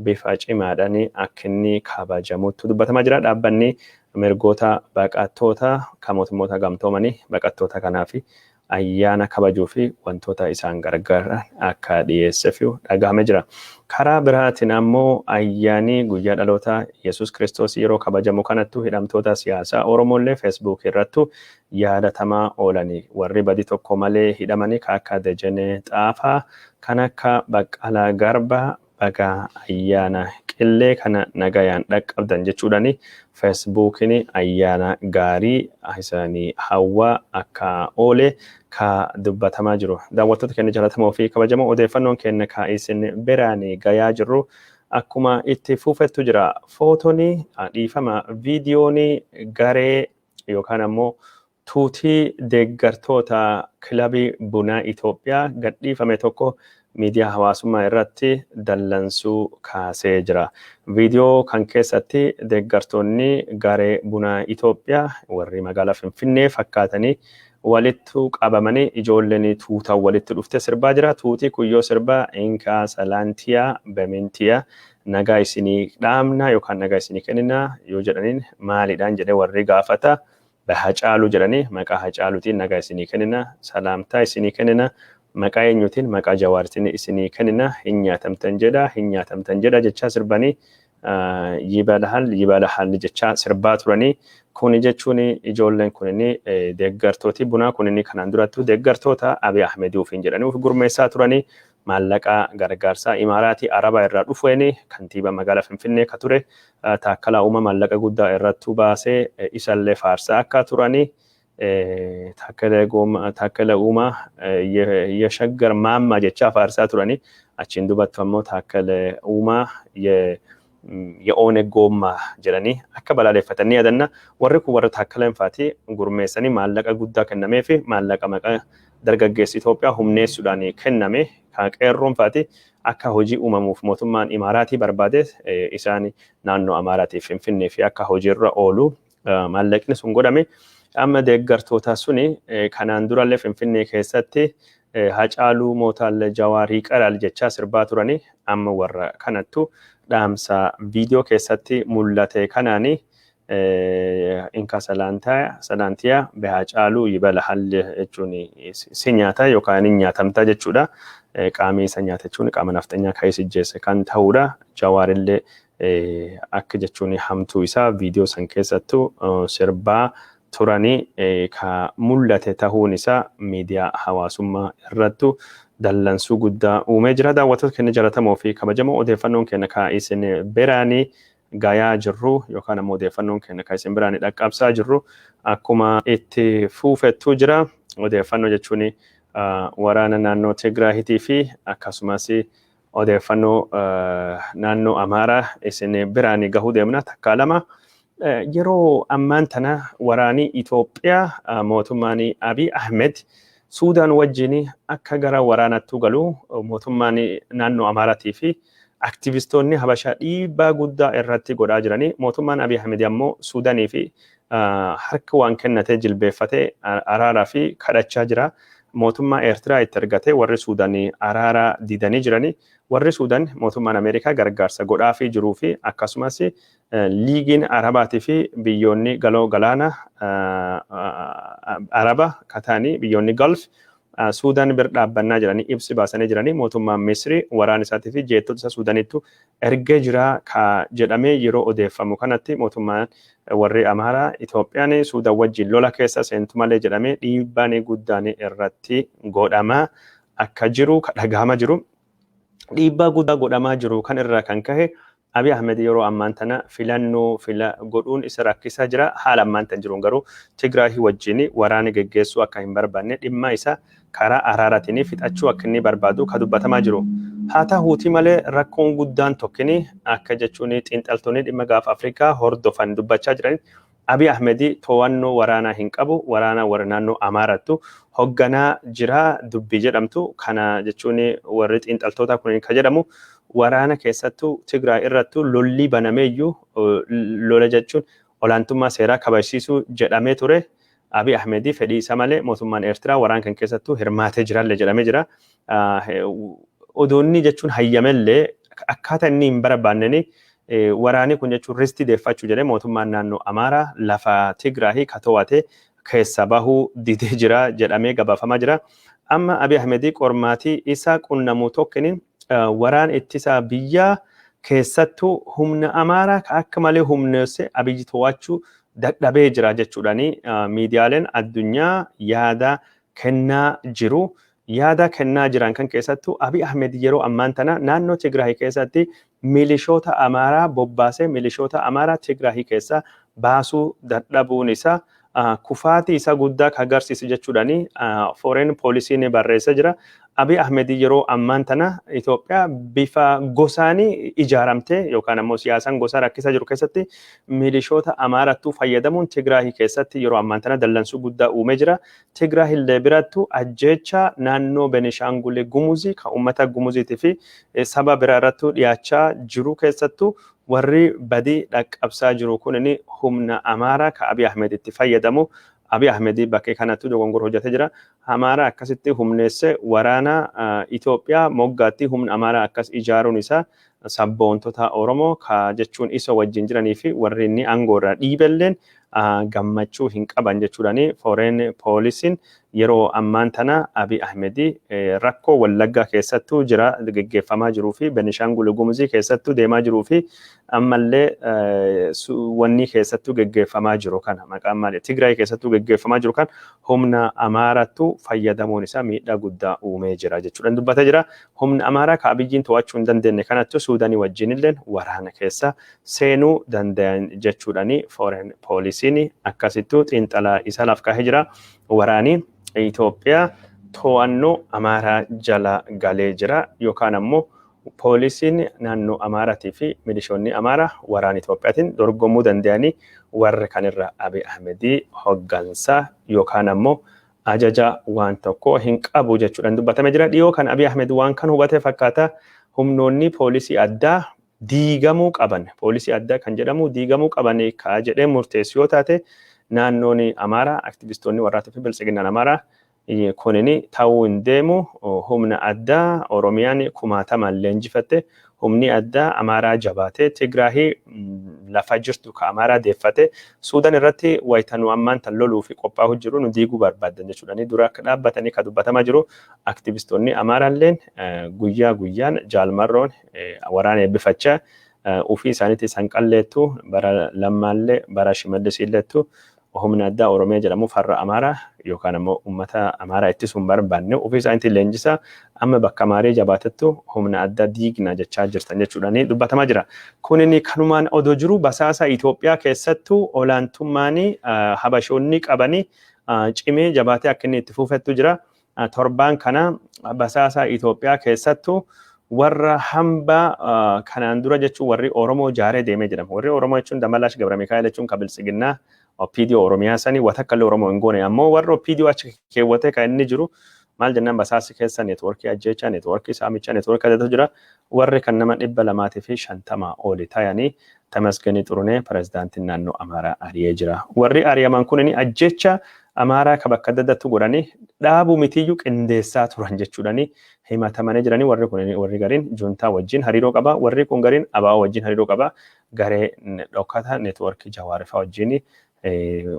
bifa cimaadhaan akka inni kabajamutti dubbatamaa jira. Dhaabbanni mirgoota baqattoota kan Mootummoota Gamtoomanii baqattoota kanaaf ayyaana kabajuu fi wantoota isaan gargaaran akka dhiyeesseef dhagahame jira. Karaa biraatiin ammoo ayyaanni guyyaa dhaloota Yesuus Kiristoos yeroo kabajamu kanattu hidhamtoota siyaasaa Oromoollee Feesbuuk irrattu yaadatamaa oolanii, warri badii tokko malee hidhamanii kan akka Dejenee Xaafaa, kan akka Baqqalaa Garbaa, baga ayyaana qillee kana nagayaan dhaqqabdan jechuudhaani Feesbuukiin ayyaana gaarii isaanii hawwaa akka oole ka dubbatamaa jiru. Daawwattoota keenya jaallatamoo fi kabajamoo, odeeffannoon keenya ka isin biraan gayaa jirru akkuma itti fufettu jira. Footoon, dhiifama, viidiyoon garee yookaan ammoo tuutii deeggartoota kilabii bunaa Itoophiyaa gadhiifame tokko miidiyaa hawaasummaa irratti dallansuu kaasee jira. Viidiyoo kan keessatti deeggartoonni garee bunaa Itoophiyaa warri magaalaa Finfinnee fakkaatanii walitti qabamanii, ijoolleen tuutaan walitti dhufte sirbaa jira. Tuutii kun yoo sirbaa "Inkaa Salaantiyaa Bemintiyaa", nagaa isinii dhaamna yookaan nagaa isinii kennina yoo jedhaniin, maalidhaan jedhee warri gaafata. Hacaaluu jedhanii, maqaa Hacaaluutiin nagaa isinii kennina, salaamtaa isinii kennina, maqaa eenyuutiin, maqaa Jawaartiin isinii kennina, hin nyaatamtan jedha, hin nyaatamtan jedha jechaa sirbanii, "Yibalahal yibalahal" jechaa sirbaa turanii. Kuni jechuun ijoolleen kunini, deeggartooti bunaa kunini, kanaan durattu deeggartoota Abiy Ahmed ofiin jedhanii of gurmeessaa turanii, maallaqa gargaarsaa Imaaraatii Arabaa irraa dhufeen kantiibaa magaalaa Finfinnee ka ture Taakkalaa Uumaa maallaqa guddaa irrattu baasee isallee faarsaa akka turanii, "Taakkala Uumaa የሸገር ማማ" jechaa faarsaa turanii, achiin dubattu ammoo "Taakkala Uumaa የኦነግ ጎማ" jedhanii akka balaaleffatan ni yaadanna. Warri kun warra Taakkaleen faati gurmeessanii maallaqa guddaa kennamee fi maallaqa maqaa dargaggeessi Itoophiyaa humneessuudhaan kenname kan qeerroon faati akka hojii uumamuuf mootummaan Imaaraatii barbaade, isaan naannoo Amaaraatii Finfinnee fi akka hojiirra oolu maallaqni sun godhame. Amma deeggartoota suni kanaan durallee Finfinnee keessatti "Hacaaluu Mootaalle Jawaarii Qaraal" jechaa sirbaa turanii, amma warra kanattu dhaamsa viidiyoo keessatti mul'ate kanaani "Inka salaantiyaa በሃጫሉ ይበላሃል" jechuun si nyaata yookaan hin nyaatamta jechuudha. Qaamni isa nyaata jechuun qaama nafxanyaa kan isa ijjeesse kan ta'udha. Jawaarillee akka jechuun hamtuu isaa viidiyoo san keessattuu sirbaa turanii ka mul'ate ta'uun isaa miidiyaa hawaasummaa irrattu dallansuu guddaa uumee jira. Daawwattoota keenya jaallatamoo fi kabajamoo, odeeffannoon keenya ka isin biraanii gayaa jirru yookaan ammoo odeeffannoon keenya ka isin biraanii dhaqqabsaa jirru akkuma itti fuufettu jira. Odeeffannoo jechuun waraana naannoo Tigraahitii fi akkasumas odeeffannoo naannoo Amaaraa isin biraanii gahuu deemna takkaa lama. Yeroo ammaan tana waraanii Itoophiyaa mootummaan Abiy Ahmed Suudaan wajjin akka gara waraanattu galu mootummaan naannoo Amaaraatii fi aktivistoonni Habashaa dhiibbaa guddaa irratti godhaa jiranii, mootummaan Abiy Ahmed ammoo Suudaanii fi harka waan kennatee jilbeeffatee araaraa fi kadhachaa jira. Mootummaa Eertiraa itti argatee warri Suudaanii araara didanii jiranii, warri Suudaan mootummaan Ameerikaa gargaarsa godhaafii jiruu fi akkasumas liigiin Arabaatii fi biyyoonni galoo galaana Araba kataanii, biyyoonni Gulf, Suudaan bira dhaabbannaa jedhanii ibsi baasanii jiranii, mootummaan Misri waraana isaatii fi jeettota isa Suudaanittu ergee jira ka jedhamee yeroo odeeffamu kanatti, mootummaan warri Amaaraa Itoophiyaan Suudaan wajjin lola keessa seentu malee jedhamee dhiibbaan guddaan irratti godhamaa akka jiru ka dhagahama jiru. Dhiibbaa guddaa godhamaa jiru kan irraa kan kahe Abiy Ahmed yeroo ammaan tana filannoo fila godhuun isa rakkisaa jira. Haala ammaan tan jiruun garuu Tigraahii wajjin waraana geggeessuu akka hin barbaanne, dhimma isa karaa araaraatiin fixachuu akka inni barbaadu ka dubbatamaa jiru. Haa ta'uuti malee rakkoon guddaan tokkini akka jechuun xiinxaltoonni dhimma Gaafa Afrikaa hordofan dubbachaa jiran, Abiy Ahmed to'annoo waraanaa hin qabu. Waraana warra naannoo Amaarattu hogganaa jira dubbii jedhamtu kana jechuun warri xiinxaltoota kun ka jedhamu, waraana keessattuu Tigraay irrattu lolli banameeyyuu, lola jechuun olaantummaa seeraa kabajsiisuu jedhamee ture. Abiy Ahmed fedhii isa malee mootummaan Eertiraa waraana kan keessattuu hirmaatee jirallee jedhamee jira. Odoonni jechuun hayyamellee akkaataa inni hin barbaanneni waraanni kun jechuun ristii deeffachuu jedhee mootummaan naannoo Amaaraa lafa Tigraahii ka to'ate keessa bahuu didee jira jedhamee gabaafamaa jira. Amma Abiy Ahmed qormaatii isa qunnamu tokkini waraan ittisa biyyaa keessattuu humna Amaaraa ka akka malee humneesse Abiyyi to'achuu dadhabee jira jechuudhaani miidiyaaleen addunyaa yaada kennaa jiru. Yaada kennaa jiran kan keessattuu Abiy Ahmed yeroo ammaan tana naannoo Tigraay keessatti milishoota Amaaraa bobbaasee milishoota Amaaraa Tigraay keessa baasuu dadhabuun isaa kufaatii isa guddaa kan agarsiisu jechuudhaani Foreign Policyn barreessee jira. Abiy Ahmed yeroo ammaan tana Itoophiyaa bifa gosaanii ijaaramtee yookaan ammoo siyaasaan gosaa rakkisaa jiru keessatti milishoota Amaarattuu fayyadamuun Tigraay keessatti yeroo ammaan tana dallansuu guddaa uumee jira. Tigraay illee birattu ajjeecha naannoo Benishaangul Gumuzii kan uummata Gumuziitii fi saba biraa irrattuu dhiyaachaa jiru keessattuu warri badii dhaqqabsaa jiru kun humna Amaaraa ka Abiy Ahmed itti fayyadamu. Abiy Ahmed bakkee kanattu dogongora hojjetee jira. Amaaraa akkasitti humneesse waraana Itoophiyaa moggaatti humna Amaaraa akkas ijaaruun isaa sabboontota Oromoo ka jechuun isa wajjin jiranii fi warri inni aangoo irraa dhiibelleen gammachuu hin qaban jechuudhaani Foreign Policyn yeroo ammaan tana Abiy Ahmed rakkoo Wallaggaa keessattuu jira geggeeffamaa jiruu fi Benishaangul Gumuzii keessattuu deemaa jiruu fi ammallee wanni keessattuu geggeeffamaa jiru kana, maqaan maali, Tigraay keessattuu geggeeffamaa jiru kan humna Amaarattu fayyadamuun isaa miidhaa guddaa uumee jira jechuudhaan dubbatee jira. Humna Amaaraa ka Abiyyiin to'achuu hin dandeenye kanattu Suudaanii wajjin illee waraana keessa seenuu danda'an jechuudhaani Foreign Policyn akkasittuu xiinxalaa isa laf kaahee jira. Waraani Itoophiyaa to'annoo Amaaraa jala galee jira yookaan ammoo poolisiin naannoo Amaaraatii fi milishoonni Amaaraa waraana Itoophiyaatiin dorgomuu danda'anii warra kanirra Abiy Ahmedii hoggansa yookaan ammoo ajaja waan tokko hin qabu jechuudhaan dubbatamee jira. Dhiyoo kan Abiy Ahmed waan kan hubate fakkaata, humnoonni poolisii addaa diigamuu qaban, poolisii addaa kan jedhamu diigamuu qaban ka jedhee murteessu yoo taate, naannoon Amaaraa aktivistoonni warraatii fi biltsiginnaan Amaaraa kunini ta'uu hin deemu, humna addaa Oromiyaan kumaatamaan leenjifatte, humni addaa Amaaraa jabaate Tigraahii lafa jirtu ka Amaaraa deeffate, Suudaan irratti wayita nu ammaan tan loluu fi qophaa'u jiru nu diiguu barbaaddan jechuudhaani dura akka dhaabbatanii ka dubbatamaa jiru. Aktivistoonni Amaaraalleen guyyaa guyyaan Jaalmarroon waraana eebbifachaa ofii isaaniitti sanqalleettu, bara Lammaallee bara Shimallisiilleettu humna addaa Oromiyaa jedhamu farra Amaaraa yookaan ammoo uummata Amaaraa ittisuun barbaanne ofii isaaniitti leenjisaa, amma bakka Amaarii jabaatettu humna addaa diigna jechaa jirtan jechuudhaan dubbatamaa jira. Kunin kanumaan odoo jiru basaasa Itoophiyaa keessattuu olaantummaan Habashoonni qabanii cimee jabaatee akka inni itti fufettu jira. Torbaan kana basaasa Itoophiyaa keessattuu warra hambaa kanaan dura jechuun warri Oromoo jaaree deemee jedhama. Warri Oromoo jechuun Damalaash Gabra Mikaa'el jechuun ka biltsiginnaa OPDO Oromiyaa sanii watakka illee Oromoo hin goone, ammoo warra OPDO achi keewwatee kan inni jiru maal jennaan, basaasi keessa neetworkii ajjeechaa, neetworkii saamichaa, neetworkii adda jira. Warri kan nama 250 oli tayanii Tamasganii Xurunee pirezidaantiin naannoo Amaaraa ari'ee jira. Warri ari'aman kunini ajjeecha Amaaraa ka bakka adda addaatti godhanii dhaabuu mitiyyuu qindeessaa turan jechuudhani himatamanii jiranii. Warri kun warri gariin juntaa wajjin hariiroo qaba, warri kun gariin ABO wajjin hariiroo qaba, garee dhokata neetworkii Jawaarifaa wajjin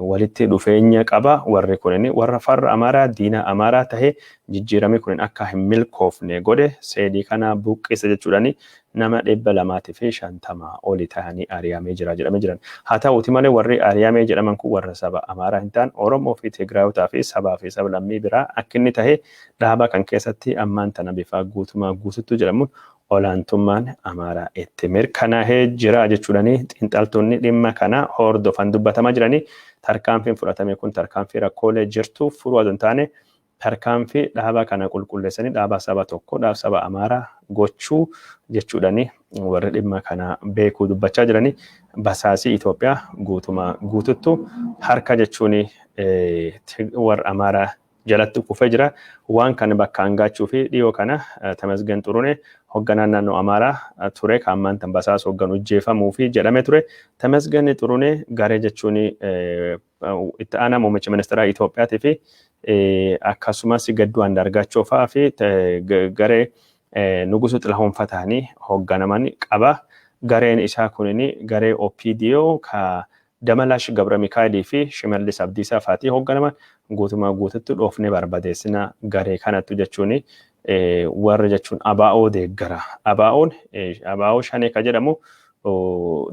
walitti dhufeenya qaba. Warri kun warra farra Amaaraa, diina Amaaraa tahe, jijjiiramni kun akka hin milkoofne godhe, seedii kana buqqise jechuudhani nama 250 oli tahanii ari'amee jira jedhamee jiran. Haa ta'uuti malee warri ari'amee jedhaman kun warra saba Amaaraa hin ta'an, Oromoo fi Tigraayotaa fi sabaa fi sablammii biraa akka inni tahe dhaaba kan keessatti ammaan tana bifa guutumaa guututtuu jedhamuun Olaantummaan Amaaraa itti mirkanaa'ee jira jechuudhani xiinxaltoonni dhimma kana hordofan dubbatamaa jiranii. Tarkaanfiin fudhatame kun tarkaanfii rakkoolee jirtu furuu adoo hin taane, tarkaanfii dhaaba kana qulqulleessanii dhaaba saba tokko, dhaaba saba Amaaraa gochuu jechuudhani warri dhimma kana beekuu dubbachaa jiranii. Basaasii Itoophiyaa guutuma guututtu harka jechuun warra Amaaraa jalatti kufee jira. Waan kana bakka hangaachuu fi dhiyoo kana Tamasgen Xurunee, hoogganaan naannoo Amaaraa ture, kan ammaan tan basaasa hoogganu, ijjeefamuu fi jedhame ture. Tamasgen Xurunee garee jechuun itti aanaa muummicha ministeeraa Itoophiyaatii fi akkasumas Gadduu Andaargaachoo fa'aa fi garee Nugusu Xilahuun ta'anii hoogganaman qaba. Gareen isaa kunin garee OPDO ka Damalaash Gabra Mikaa'elii fi Shimallis Abdiisaa fa'aatii hoogganaman guutumaa guututti dhoofnee barbadeessina garee kanattu jechuun warra jechuun ABO deeggara. ABO'n ABO shanee ka jedhamu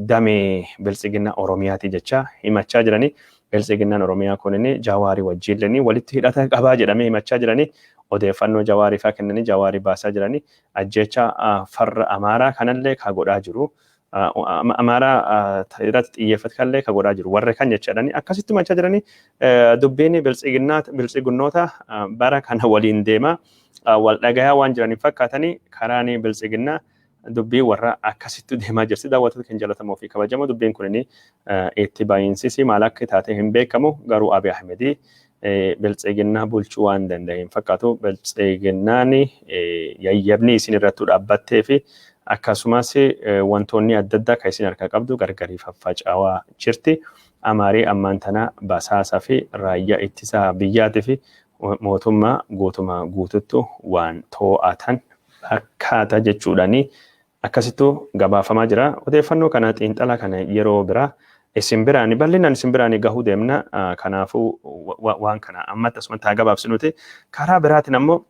damee Biltsiginnaa Oromiyaati jecha himachaa jiranii. Biltsiginnaan Oromiyaa kunin Jawaarii wajjin walitti hidhata qabaa jedhamee himachaa jiranii. Odeeffannoo Jawaarii fa'aa kennanii Jawaarii baasaa jiranii. Ajjecha farra Amaaraa kanallee ka godhaa jiru. Amaaraa irratti xiyyeeffate kanallee ka godhaa jiru. Warra kan jechaadhani akkasitti himachaa jiranii. Dubbiin biltsiginnoota bara kana waliin deema wal dhagayaa waan jiraniif fakkaatanii karaan biltsiginnaa dubbii warra akkasitti deemaa jirti. Daawwattoota kan jaallatamoo fi kabajamoo, dubbiin kun itti baay'insisi maal akka taate hin beekamu, garuu Abiy Ahmedii biltsiginnaa bulchuu waan danda'e hin fakkaatu. Biltsiginnaan yayyabni isin irratti dhaabbattee fi akkasumas wantoonni adda addaa kan isin harkaa qabdu gargarii faffaca'aa jirti. Amaarii ammaan tana basaasaa fi raayyaa ittisa biyyaatii fi mootummaa guutumaa guututtu waan to'atan fakkaata jechuudhaani akkasittu gabaafamaa jira. Odeeffannoo kana, xiinxala kana yeroo biraa isin biraani bal'inaan isin biraani gahuu deemna. Kanaafuu waan kana ammatti asumatti haa gabaabsinuti. Karaa biraatiin ammoo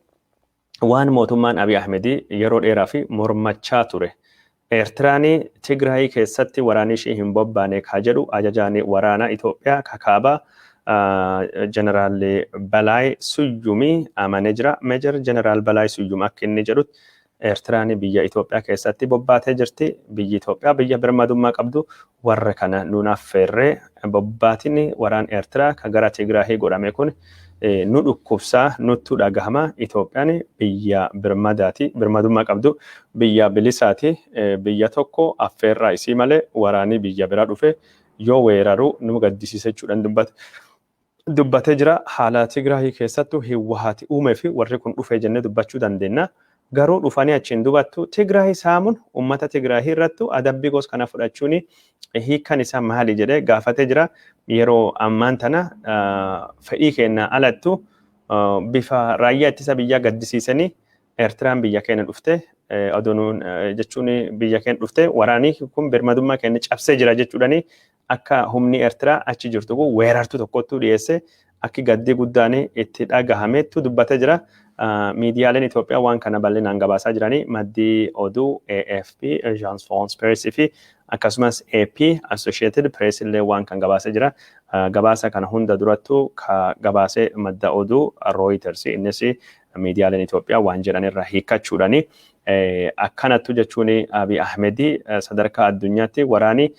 waan mootummaan Abiy Ahmedii yeroo dheeraa fi mormachaa ture. Eertiraan Tigraay keessatti waraanni ishee hin bobbaane ka jedhu ajajaan waraanaa Itoophiyaa kakaabaa Jeneraal Balaay Suyyumii amanee jira. Meejar Jeneraal Balaay Suyyum akka inni jedhutti, Eertiraan biyya Itoophiyaa keessatti bobbaatee jirti. Biyyi Itoophiyaa biyya birmadummaa qabdu, warra kana nuun affeerree bobbaatiin waraan Eertiraa ka gara Tigraahii godhame kun nu dhukkubsaa, nuttu dhagahama. Itoophiyaan biyya birmadaati, birmadummaa qabdu, biyya bilisaati. Biyya tokko affeerraa isii malee waraanii biyya biraa dhufe yoo weeraru nu gaddisiisa jechuudhaan dubbate. Dubbatee jira. Haala Tigraahii keessattuu Hiwwahaati uumee fi warri kun dhufee jennee dubbachuu dandeenya. Garuu dhufanii achiin dubattu Tigraahii saamuun, uummata Tigraahii irrattu adabbii gosa kana fudhachuun hiikkan isaa maali jedhee gaafatee jira. Yeroo ammaan tana fedhii keenya alattu bifa raayyaa ittisa biyyaa gaddisiisanii Eertiraan biyya keenya dhufte oduun jechuun biyya keenya dhufte waraanii kun birmadummaa keenya cabsee jira jechuudhani akka humni Eertiraa achi jirtu kun weerartuu tokkottu dhiyeesse akki gaddii guddaan itti dhagahameettu dubbatee jira. Miidiyaaleen Itoophiyaa waan kana bal'inaan gabaasaa jiranii, maddii oduu AFP, Agence France Presse fi akkasumas AP, Associated Press illee waan kan gabaasee jira. Gabaasa kana hunda durattuu ka gabaasee madda oduu Reuters, innis miidiyaaleen Itoophiyaa waan jedhan irraa hiikkachuudhani. Akkanattu jechuun Abiy Ahmedii sadarkaa addunyaatti waraanii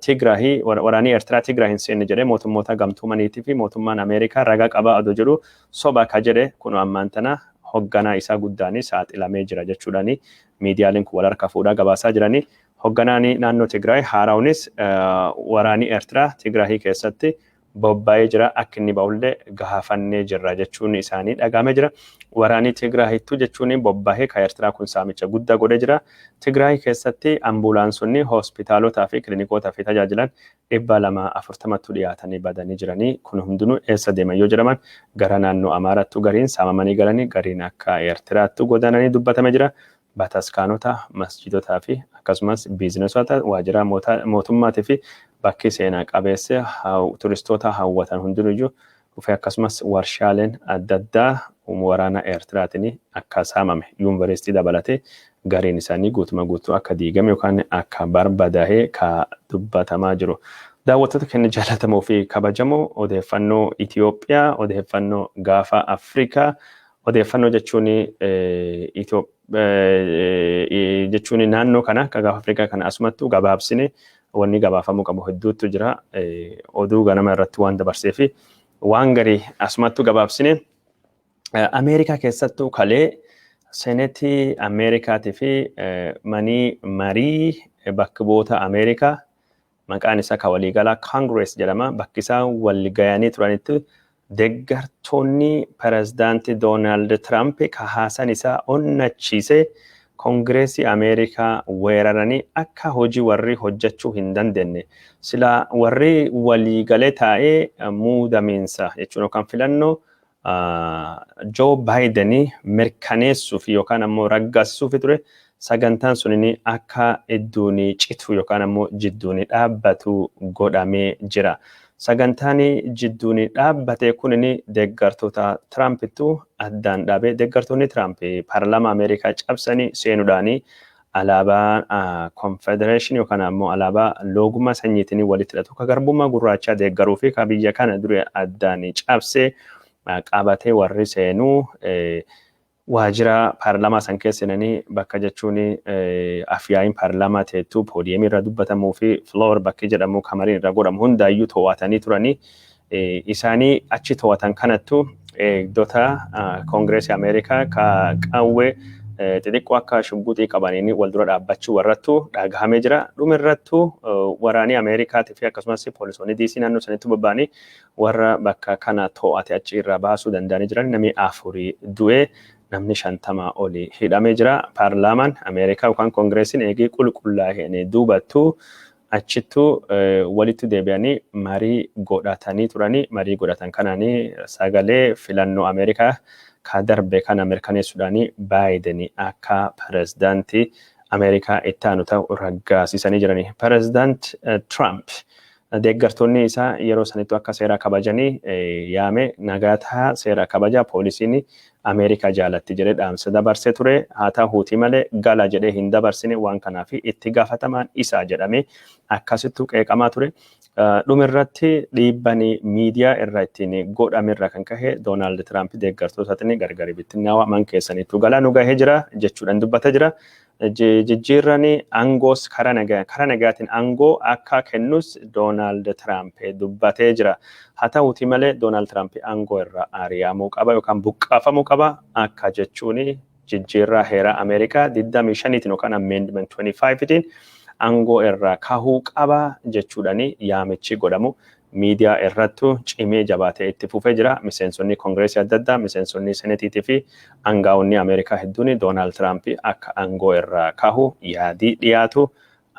Tigraahii, waraanii Eertiraa Tigraay hin seenne jedhee mootummoota gamtoomaniitii fi mootummaan Ameerikaa ragaa qabaa odoo jedhu soba ka jedhe kun ammaan tana hogganaa isaa guddaanii saaxilamee jira jechuudhaani miidiyaaleen kun wal harka fuudhaa gabaasaa jiranii. Hogganaan naannoo Tigraay haaraawunis waraanii Eertiraa Tigraahii keessatti bobba'ee jira, akka inni ba'ullee gaafannee jirra jechuun isaanii dhagahamee jira. Waraanii Tigraahittuu jechuun bobbahee kan Eertiraa kun saamicha guddaa godhee jira. Tigraay keessatti ambulaansonni hospitaalotaa fi kilinikootaa fi tajaajilan 240ttu dhiyaatanii badanii jiranii. Kun hundinuu eessa deeman yoo jedhaman, gara naannoo Amaarattu gariin saamamanii galanii, gariin akka Eertiraattu godaananii dubbatamee jira. Bataskaanota, masjiidotaa fi akkasumas biizinesota, waajjira mootummaatii fi bakki seenaa qabeessa turistoota hawwatan hundinuyyuu dhufee, akkasumas warshaaleen adda addaa waraana Eertiraatiin akka saamame, yuunivarsiitii dabalatee gariin isaanii guutuma guutuu akka diigame yookaan akka barbadaa'ee ka dubbatamaa jiru. Daawwattoota keenya jaallatamoo fi kabajamoo, odeeffannoo Itoophiyaa, odeeffannoo gaafa Afrikaa, Odeeffannoo jechuun jechuun naannoo kana akka gaafa Afrikaa kana asumattuu gabaabsine wanni gabaafamuu qabu hedduutu jira. Oduu ganama irratti waan dabarsee fi waan garii asumattuu gabaabsine. Ameerikaa keessattuu kalee Senetii Ameerikaatii fi manii marii bakka bu'oota Ameerikaa, maqaan isaa kan waliigalaa Congress jedhama. Bakki isaan wal gayanii turanitti deeggartoonni pirezidaantii Doonaald Tiraamp ka haasan isaa onnachiise Koongireesii Ameerikaa weeraranii akka hojii warri hojjechuu hin dandeenye, sila warri waliigalee taa'ee muudamiinsa jechuun yookaan filannoo Joo Baayidenii mirkaneessuuf yookaan ammoo raggaasisuuf ture, sagantaan sunin akka idduun citu yookaan ammoo jidduun dhaabbatu godhamee jira. Sagantaan jidduun dhaabbate kunin deeggartoota Tirampittu addaan dhaabee. Deeggartoonni Tiraamp paarlaamaa Ameerikaa cabsanii seenuudhaanii alaabaa konfedereeshinii yookaan ammoo alaabaa loogummaa sanyiitiin walitti hidhatu ka garbummaa gurraachaa deeggaruu fi ka biyya kana dure addaan cabsee qabatee warri seenuu waajjira paarlaamaa san keessa seenanii bakka jechuun afyaa'iin paarlaamaa teettuu, poodiyeemii irra dubbatamuu fi floor bakki jedhamu kamariin irra godhamu hundaayyuu to'atanii turanii. Isaanii achi to'atan kanattu eegdota Koongireesii Ameerikaa ka qawwee xixiqqoo akka shugguxii qabaniin wal dura dhaabbachuu warrattu dhagahamee jira. Dhumirrattu waraanii Ameerikaatii fi akkasumas poolisoonni DC naannoo sanitti bobba'anii warra bakka kana to'ate achi irraa baasuu danda'anii jiran. Namni afurii du'ee, namni 50 olii hidhamee jira. Paarlaamaan Ameerikaa yookaan Koongireesiin eegii qulqullaa'een duubattu achittu walitti deebi'anii marii godhatanii turanii. Marii godhatan kanaanii sagalee filannoo Ameerikaa ka darbe kana mirkaneessuudhaanii Baayiden akka pirezidaantii Ameerikaa itti aanu ta'u raggaasisanii jiranii. Pirezidaant Trump deeggartoonni isaa yeroo sanittu akka seera kabajanii yaame, nagaataa seera kabajaa, poolisiin Ameerikaa jaalatti jedhee dhaamsa dabarsee ture. Haa ta'uutii malee gala jedhee hin dabarsine. Waan kanaaf itti gaafatamaan isaa jedhamee akkasittu qeeqamaa ture. Dhumirratti dhiibban miidiyaa irra ittiin godhamerra kan kahe Doonaald Tiraamp deeggartootaatiin gargari bittinnaawaa man keessaniittuu galaa, nu gahee jira jechuudhaan dubbatee jira. Jijjiirran aangoos karaa nagaatiin aangoo akka kennus Doonaald Tiraamp dubbatee jira. Haa ta'uutii malee Doonaald Tiraamp aangoo irraa ari'amuu qaba yookaan buqqaafamuu qaba akka jechuun jijjiirraa heeraa Ameerikaa 25tiin yookaan Amendment 25tiin aangoo irraa kahuu qaba jechuudhaan yaamichi godhamu miidiyaa irrattu cimee jabaatee itti fufee jira. Miseensonni Koongireesii adda addaa, miseensonni Senetiitii fi aangaa'onni Ameerikaa hedduun Doonaald Tiraamp akka aangoo irraa kahu yaadii dhiyaatu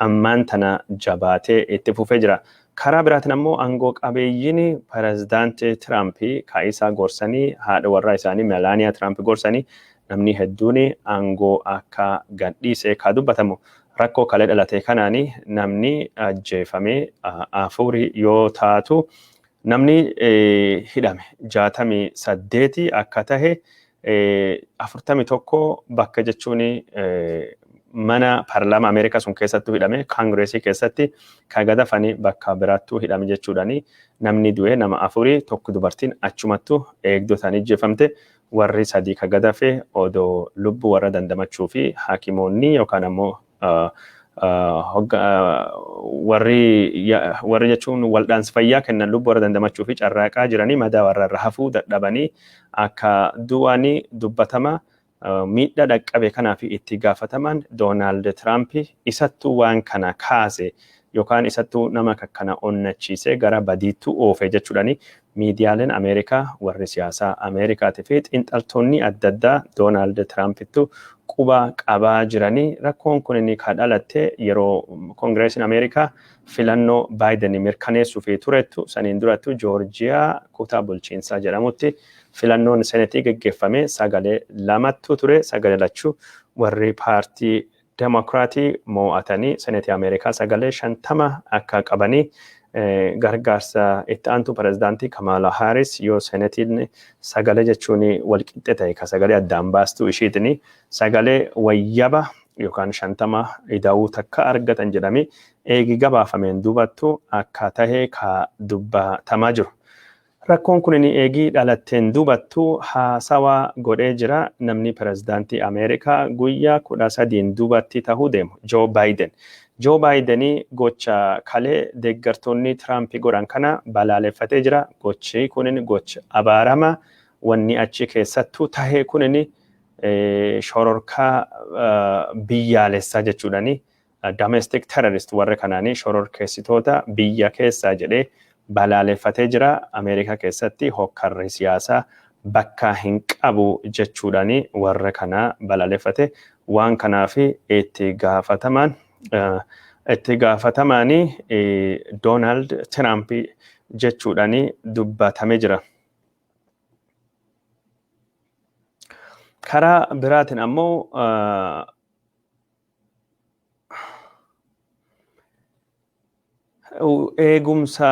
ammaan tana jabaatee itti fufee jira. Karaa biraatiin ammoo aangoo qabeeyyiin pirezidaantii Tiraamp kaa'isaa gorsanii, haadha warraa isaanii Melaaniyaa Tiraamp gorsanii, namni hedduun aangoo akka gadhiise ka dubbatamu. Rakkoo kalee dhalate kanaani namni ajjeefamee afurii yoo taatu, namni hidhame 68 akka tahe, 41 bakka jechuun mana paarlaamaa Ameerikaa sun keessattuu hidhame, Kaangireesii keessatti ka gadafanii bakka biraattuu hidhame jechuudhaani. Namni du'e nama afurii, tokko dubartiin achumattu eegdotaan ajjeefamte. Warri sadii ka gadafe odoo lubbuu warra dandamachuu fi hakimoonni yookaan ammoo warri jechuun waldhaansa fayyaa kennan lubbuu warra dandamachuu fi carraaqaa jiranii madaa warra irra hafuu dadhabanii akka du'anii dubbatama. Miidhaa dhaqqabe kanaaf itti gaafataman Doonaald Tiraamp, isattuu waan kana kaase yookaan isattuu nama kana onnachiisee gara badiittuu oofe jechuudhaani miidiyaaleen Ameerikaa, warri siyaasaa Ameerikaatii fi xiinxaltoonni adda addaa Doonaald Tiraampittu quba qabaa jiranii. Rakkoon kun inni ka dhalatte yeroo Koongireesiin Ameerikaa filannoo Baayiden mirkaneessuu fi turettu. Saniin durattu Joorjiyaa kutaa bulchiinsaa jedhamutti filannoon senetii geggeeffame, sagalee lamattu ture. Sagalee lachuu warri paartii Demokiraatii mo'atanii senetii Ameerikaa sagalee 50 akka qabanii, gargaarsa itti aantu pirezidaantii Kamala Harris yoo senetiin sagalee jechuun walqixxe ta'e ka sagalee addaan baastuu ishiitiin sagalee wayyaba yookaan 50 ida'uu takka argatan jedhamee eegi gabaafameen duubattu akka tahe ka dubbatamaa jiru. Rakkoon kun eegii dhalatteen dubattu haasawaa godhee jira namni pirezidaantii Ameerikaa guyyaa 13n dubatti tahuu deemu, Joo Baayiden. Joo Baayidenii gocha kalee deeggartoonni Tiraamp godhan kana balaaleffatee jira. Gochi kunin gocha abaarama, wanni achi keessattuu tahee kunin shororkaa biyyaalessaa jechuudhani, domestic terrorist, warra kanaanii shororkeessitoota biyya keessaa jedhee balaaleffatee jira. Ameerikaa keessatti hokkarri siyaasaa bakka hin qabu jechuudhani warra kana balaaleffate. Waan kanaaf itti gaafatamaanii Doonaald Tiraamp jechuudhani dubbatamee jira. Karaa biraatiin ammoo eegumsa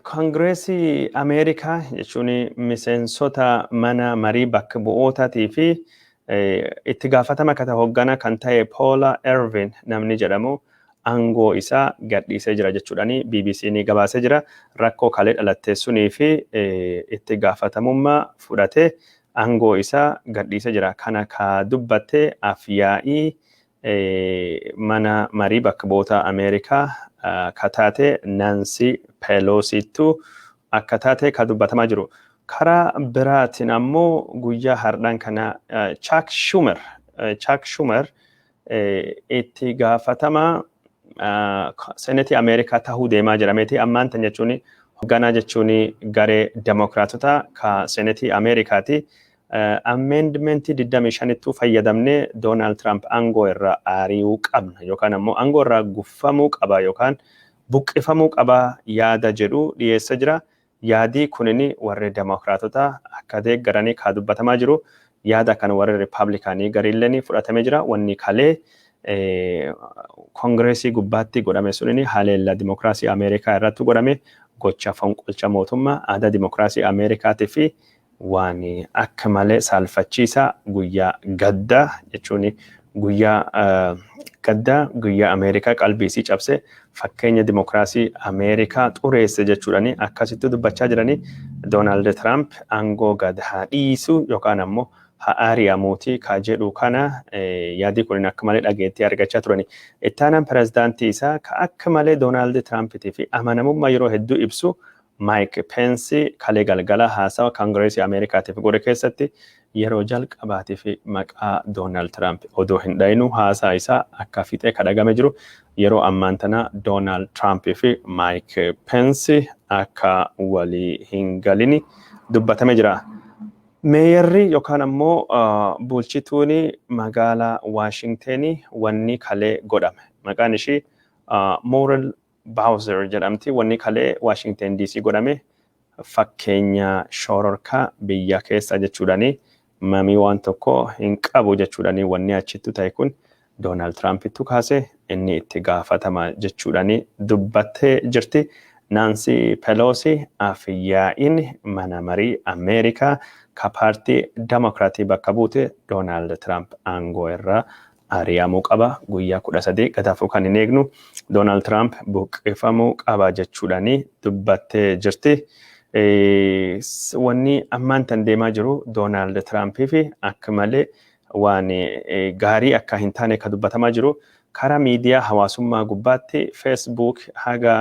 Koongireesii Ameerikaa jechuun miseensota mana marii bakka bu'ootaatii fi itti gaafatama akka ta'e hoogganaa kan ta'e Poola Ervin namni jedhamu aangoo isaa gadhiisee jira jechuudhaani BBC ni gabaasee jira. Rakkoo kalee dhalatte sunii fi itti gaafatamummaa fudhatee aangoo isaa gadhiisee jira. Kana ka dubbatte afyaa'ii mana marii bakka bu'oota Ameerikaa ka taate Nancy Peloosittu akka taate ka dubbatamaa jiru. Karaa biraatiin ammoo guyyaa hardhaan kana Chuck Schumer itti gaafatamaa Senetii Ameerikaa tahuu deemaa jedhameeti ammaan tan, jechuun hoogganaa jechuun garee Demokiraatota ka Senetii Ameerikaati. Amendmentii 25ttuu fayyadamnee Doonaald Tiraamp aangoo irraa ari'uu qabna yookaan ammoo aangoo irraa guffamuu qaba yookaan buqqifamuu qaba yaada jedhu dhiyeessa jira. Yaadii kunin warri Demokiraatota akka deeggaranii kaa dubbatamaa jiru. Yaada kana warri Rippaabilikaanii gariilleen fudhatamee jira. Wanni kalee Koongireesii gubbaatti godhame sunin haleella dimokiraasii Ameerikaa irratti godhame, gocha fonqolcha mootummaa aadaa dimokiraasii Ameerikaatii fi waan akka malee saalfachiisaa, guyyaa gaddaa jechuun guyyaa gaddaa, guyyaa Ameerikaa qalbii isii cabse, fakkeenya dimokiraasii Ameerikaa xureesse jechuudhani akkasitti dubbachaa jiranii. Doonaald Tiraamp aangoo gad haa dhiisu yookaan ammoo haa ari'amuuti ka jedhu kana yaadii kun akka malee dhageettii argachaa turani. Ittaanaan pirezidaantii isaa ka akka malee Doonaald Tiraampitii fi amanamummaa yeroo hedduu ibsu, Maayik Peensi, kalee galgala haasawa Kaangireesii Ameerikaatiif godhe keessatti yeroo jalqabaatiif maqaa Doonaald Tiraamp odoo hin dhayinu haasaa isaa akka fixee kadhagame jiru. Yeroo ammaan tana Doonaald Tiraamp fi Maayik Peensi akka walii hin galini dubbatame jira. Meeyarri yookaan ammoo bulchituun magaalaa Waashingtenii wanni kalee godhame. Maqaan ishii Muriel Bowser jedhamti. Wanni kalee Waashingten DC godhame fakkeenya shororkaa biyya keessa jechuudhani mamii waan tokko hin qabu jechuudhani, wanni achittu ta'e kun Doonaald Tirampittu kaase, inni itti gaafatama jechuudhani dubbattee jirti. Naansi Peloosi, afyaa'iin mana marii Ameerikaa ka paartii Demokiraatii bakka buute, Doonaald Tiraamp aangoo irraa ari'amuu qaba, guyyaa 13 gadaafuu kan hin eegnu Doonaald Tiraamp buqqifamuu qaba jechuudhani dubbattee jirti. Wanni ammaan tan deemaa jiru Doonaald Tiraampii fi akka malee waan gaarii akka hin taane ka dubbatamaa jiru. Karaa miidiyaa hawaasummaa gubbaatti Facebook haga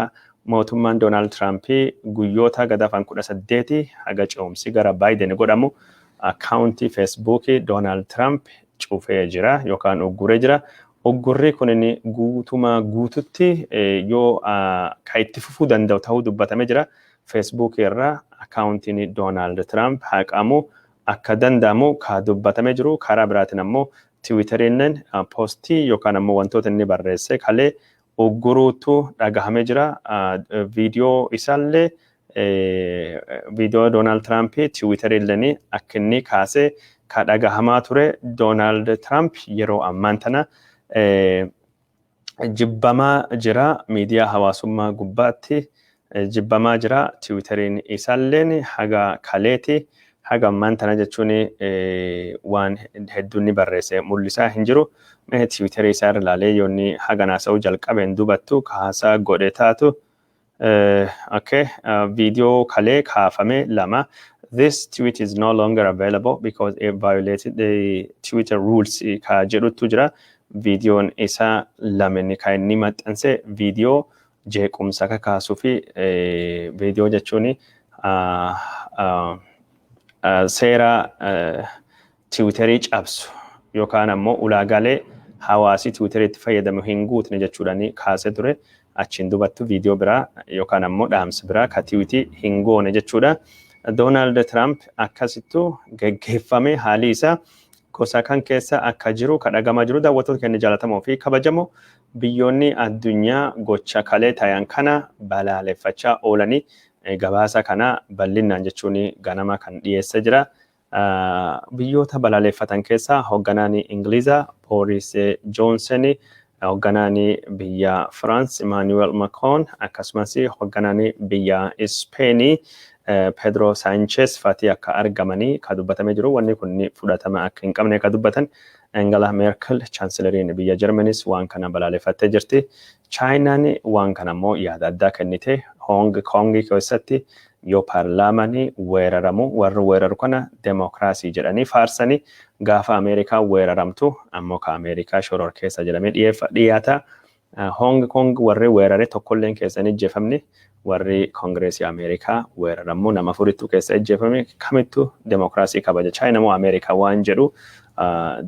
mootummaan Doonaald Tiraampii guyyoota gadaafan 18 haga ce'umsi gara Baayiden godhamu akkaawuntii Feesbuukii Doonaald Tiraamp cufee jira yookaan ugguree jira. Uggurri kunin guutumaa guututti yoo ka itti fufuu danda'u ta'uu dubbatamee jira. Feesbuukii irraa akkaawuntiin Doonaald Tiraamp haqamuu akka danda'amu ka dubbatamee jiru. Karaa biraatiin ammoo Tiwiiteriin poostii yookaan ammoo wantoota inni barreesse kalee ugguruutu dhagahamee jira. Viidiyoo isaallee, viidiyoo Doonaald Tiraamp Tiwiiteriillee akka inni kaasee ka dhagahamaa ture. Doonaald Tiraamp yeroo ammaan tana jibbamaa jira, miidiyaa hawaasummaa gubbaatti jibbamaa jira. Tiwiiteriin isaalleen haga kaleeti haga ammaan tana jechuun waan hedduun ni barreesse mul'isaa hin jiru. Tiwiiterii isaa irra ilaalee yoonni haga naasa'uu jalqabeen dubattu haasaa godhe taatu. Okay, viidiyoo kalee kaafame lama. "This tweet is no longer available because it violated the Twitter rules" ka jedhutu jira. Viidiyoon isaa lamni kan inni maxxanse viidiyoo jeequmsa kakaasuu fi viidiyoo jechuun seera Tiwiiterii cabsu yookaan ammoo ulaagaalee hawaasi Tiwiiterii itti fayyadamu hin guutne jechuudhaan kaasee ture. Achiin dubattu viidiyoo biraa yookaan ammoo dhaamsa biraa ka tiwiitii hin goone jechuudha. Doonaald Tiraamp akkasittu geggeeffame, haalli isaa gosa kan keessa akka jiru ka dhagamaa jiru. Daawwattoota keenya jaallatamoo fi kabajamoo, biyyoonni addunyaa gocha kalee tayan kana balaaleffachaa oolanii gabaasa kana bal'inaan jechuun ganama kan dhiyeessa jira. Biyyoota balaaleffatan keessaa hoogganaan Ingilizaa Boris Johnson, hoogganaan biyya Firaans Emmanuel Macron, akkasumas hoogganaan biyya Ispeenii Pedro Sanchez fa'aati akka argamanii ka dubbatamee jiru. Wanni kun fudhatama akka hin qabne ka dubbatan. Angela Merkel, chaansilariin biyya Jarmanis, waan kana balaaleffattee jirti. Chaayinaan waan kana immoo yaada addaa kennite. Hong Kong keessatti yoo paarlaamaan weeraramu, warri weeraru kana demokiraasii jedhanii faarsanii, gaafa Ameerikaa weeraramtu ammoo ka Ameerikaa shororkeessa jedhamee dhiyaata. Hong Kong warri weerare tokkolleen keessa hin ijjeefamne, warri Koongireesii Ameerikaa weeraramu nama afurittu keessa ijjeefame. Kamittu demokiraasii kabaja, Chaayina moo Ameerikaa waan jedhu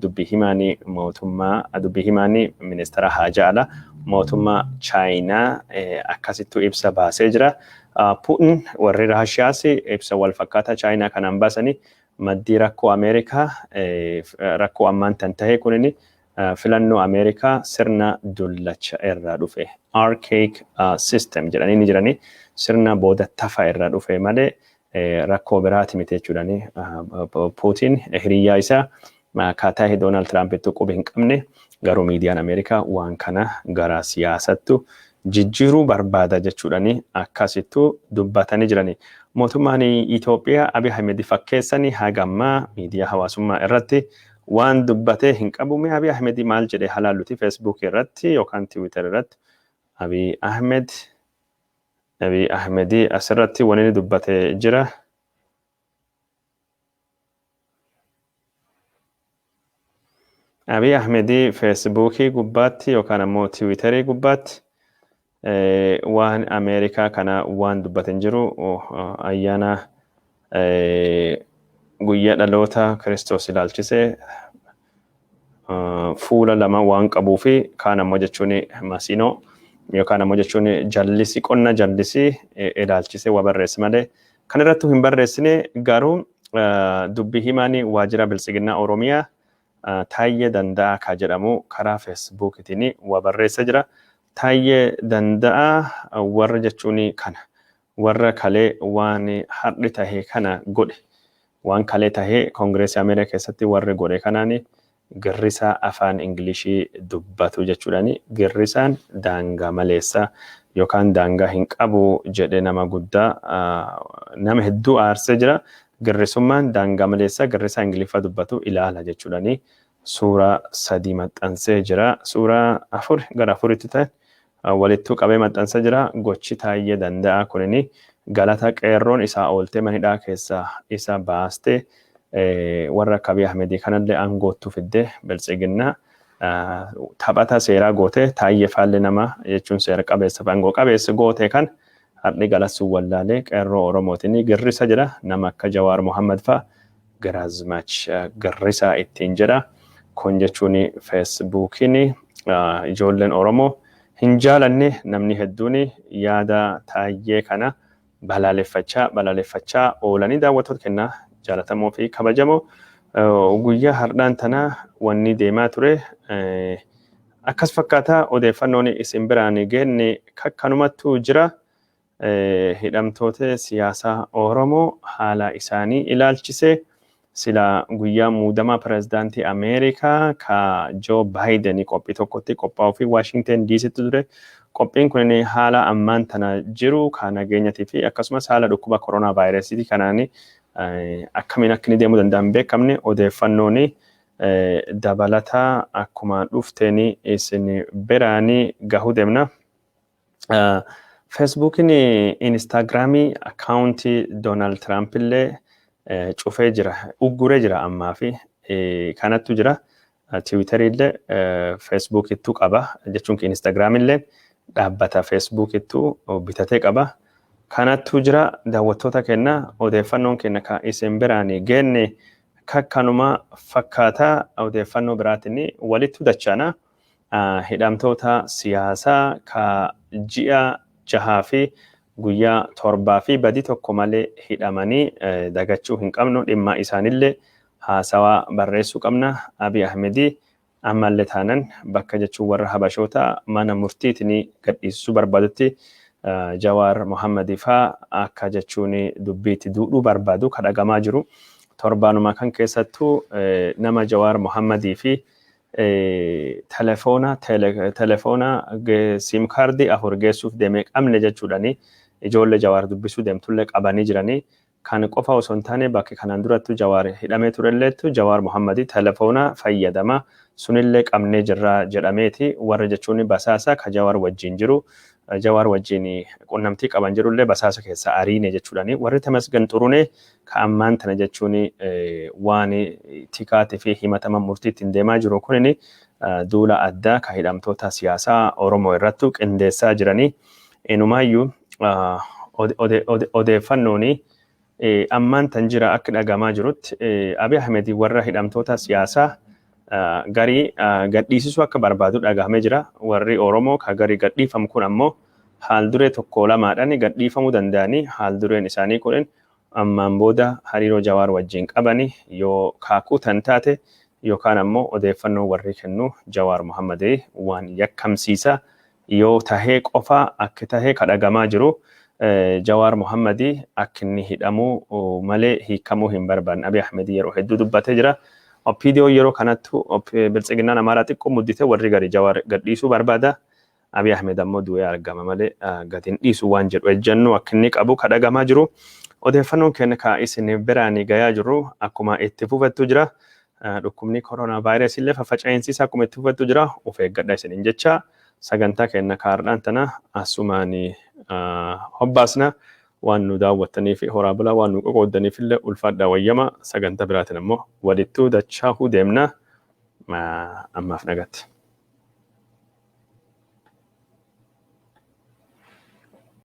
dubbi himaanii mootummaa, dubbi himaanii ministeera haajaa alaa mootummaa Chaayinaa akkasittu ibsa baasee jira. Putin, warri Raashiyaas ibsa wal fakkaataa Chaayinaa kanaan baasanii, maddii rakkoo Ameerikaa, rakkoo ammaan tan tahe kunini filannoo Ameerikaa sirna dullacha irraa dhufe, archaic system jedhanii ni jiranii, sirna booda tafa irraa dhufe malee rakkoo biraati miti jechuudhani. Putin hiriyyaa isaa akkaataa Doonaald Tiraampitti quba hin qabne, garuu miidiyaan Ameerikaa waan kana gara siyaasattu jijjiiruu barbaada jechuudhani akkasittu dubbatanii jirani. Mootummaan Itoophiyaa Abiy Ahmed fakkeessanii haga ammaa miidiyaa hawaasummaa irratti waan dubbatee hin qabu. Mee Abiy Ahmed maal jedhee halaalluti Facebook irratti yookaan Twitter irratti. Abiy Ahmed, Abiy Ahmed asirratti wanni inni dubbatee jira. Abiy Ahmed Feesbuukii gubbaatti yookaan ammoo Tiwiiterii gubbaatti waan Ameerikaa kana waan dubbate hin jiru. Ayyaana guyyaa dhaloota Kiristoos ilaalchisee fuula lama waan qabuu fi kaan ammoo jechuun masiinoo yookaan ammoo jechuun jallisii, qonna jallisii ilaalchisee waa barreesse malee kan irrattuu hin barreessine. Garuu dubbi himaan waajjira biltsiginnaa Oromiyaa Taayyee Danda'aa ka jedhamu karaa Feesbuukitiin waa barreessa jira. Taayyee Danda'aa warra jechuun kana warra kalee waan har'i tahe kana godhe, waan kalee tahee Koongireesii Ameerikaa keessatti warri godhe kanaan girrisaa afaan Ingilishii dubbatu jechuudhaani, girrisaan daangaa maleessa yookaan daangaa hin qabu jedhe, nama guddaa nama hedduu aarsee jira. Girrisummaan daangaa maleessa, girrisaa Ingiliffaa dubbatu ilaala jechuudhaani suuraa sadii maxxansee jira. Suuraa afur gara afuritti ta'e walittuu qabee maxxansee jira. Gochi Taayyee Danda'aa kunini galata qeerroon isaa ooltee manidhaa keessaa isa baastee warra akka Abiy Ahmedii kanallee aangoottuu fiddee biltsiginnaa taphata seeraa gootee, Taayyee faallee nama jechuun seera qabeessa fi aangoo qabeessa gootee, kan har'i galassuu wallaalee qeerroo Oromootiin girrisa jedha. Nama akka Jawaar Mohammad fa'a Giraazmaach girrisaa ittiin jedha. Kun jechuun Feesbuukiin ijoolleen Oromoo hin jaalanne, namni hedduun yaada Taayyee kana balaaleffachaa balaaleffachaa oolanii. Daawwattoota kennaa jaalatamoo fi kabajamoo, guyyaa hardhaan tana wanni deemaa ture akkas fakkaata. Odeeffannoon isin biraan geenne kakkanumattu jira. Hidhamtoota siyaasaa Oromoo haala isaanii ilaalchisee sila guyyaa muudamaa pirezidaantii Ameerikaa ka Joo Baayiden qophii tokkotti qophaa'uu fi Waashingten DCtti ture. Qophiin kun haala ammaan tana jiru ka nageenyatii fi akkasumas haala dhukkuba koronaa vaayirasiitii kanaan akkamiin akka inni deemuu danda'an beekamne. Odeeffannoon dabalataa akkuma dhufteen isin biraan gahuu deemna. Feesbuukiin Instaagiraamii akkaawuntii Doonaald Tiraamp illee cufee jira, ugguree jira ammaa fi kanattu jira. Tiwiitarii illee Feesbuukittuu qaba jechuun Instaagiraam illee dhaabbata Feesbuukittuu bitatee qaba. Kanattu jira. Daawwattoota keenya, odeeffannoon keenya kan isin biraan geenne kakkanuma fakkaataa. Odeeffannoo biraatiin walitti dachaana. Hidhamtoota siyaasaa ka ji'a 6 fi guyyaa 7 fi badii tokko malee hidhamanii dagachuu hin qabnu. Dhimma isaanillee haasawaa barreessuu qabna. Abiy Ahmedii ammallee taanan bakka jechuun warra Habashoota mana murtiitiin gadhiisisuu barbaadutti Jawaar Mohammadii faa akka jechuun dubbiitti duudhuu barbaadu kadhagamaa jiru. Torbaanuma kan keessattuu nama Jawaar Mohammadii fi telefoona SIM kaardii 4 geessuuf deemee qabne jechuudhani ijoollee Jawaar dubbisuu deemtullee qabanii jiranii. Kan qofa osoo hin taane, bakki kanaan durattu Jawaar hidhamee turelleettu Jawaar Mohammadii telefoona fayyadama sunillee qabnee jirra jedhameeti warra jechuun basaasa ka Jawaar wajjin jiru, Jawaar wajjin qunnamtii qaban jirullee basaasa keessa ariine jechuudhani warri Tamasgan Xurunee ka ammaan tana jechuun waan tikaatii fi himatama murtii ittiin deemaa jiru kunini duula addaa ka hidhamtoota siyaasaa Oromoo irrattu qindeessaa jiranii. Inumaayyuu odeeffannoon ammaan tan jira akka dhagamaa jirutti Abiy Ahmed warra hidhamtoota siyaasaa garii gadhiisisuu akka barbaadu dhagahamee jira. Warri Oromoo ka garii gadhiifamu kun ammoo haal duree tokko lamaadhaan gadhiifamuu danda'anii, haal dureen isaanii kun ammaan booda hariiroo Jawaar wajjin qabani yoo kaakuu tan taate yookaan ammoo odeeffannoo warri kennu Jawaar Mohammadii waan yakkamsiisa yoo tahee qofa akka tahee kadhagamaa jiru. Jawaar Mohammadii akka inni hidhamuu malee hiikamuu hin barbaanne Abiy Ahmed yeroo hedduu dubbatee jira. OPDO yeroo kanattu biltsiginnaan Amaaraa xiqqoo muddite warri gari Jawaar gadhiisuu barbaada. Abiy Ahmed ammoo du'ee argama malee gadi hin dhiisu waan jedhu ejjennoo akka inni qabu kadhagamaa jiru. Odeeffannoon keenya ka isin biraan gayaa jiru akkuma itti fufettu jira. Dhukkubni koronaa vaayirasii illee faffaca'insi isaa akkuma itti fufettu jira. Of eeggadha isiniin jecha sagantaa keenya kaardhaan tana asumaan hobbaasna. Waan nu daawwattanii fi horaa bulaa, waan nu qoqooddaniif illee ulfaadhaa wayyama. Sagantaa biraatiin ammoo walittuu dachaahuu deemna. Ammaaf nagatti.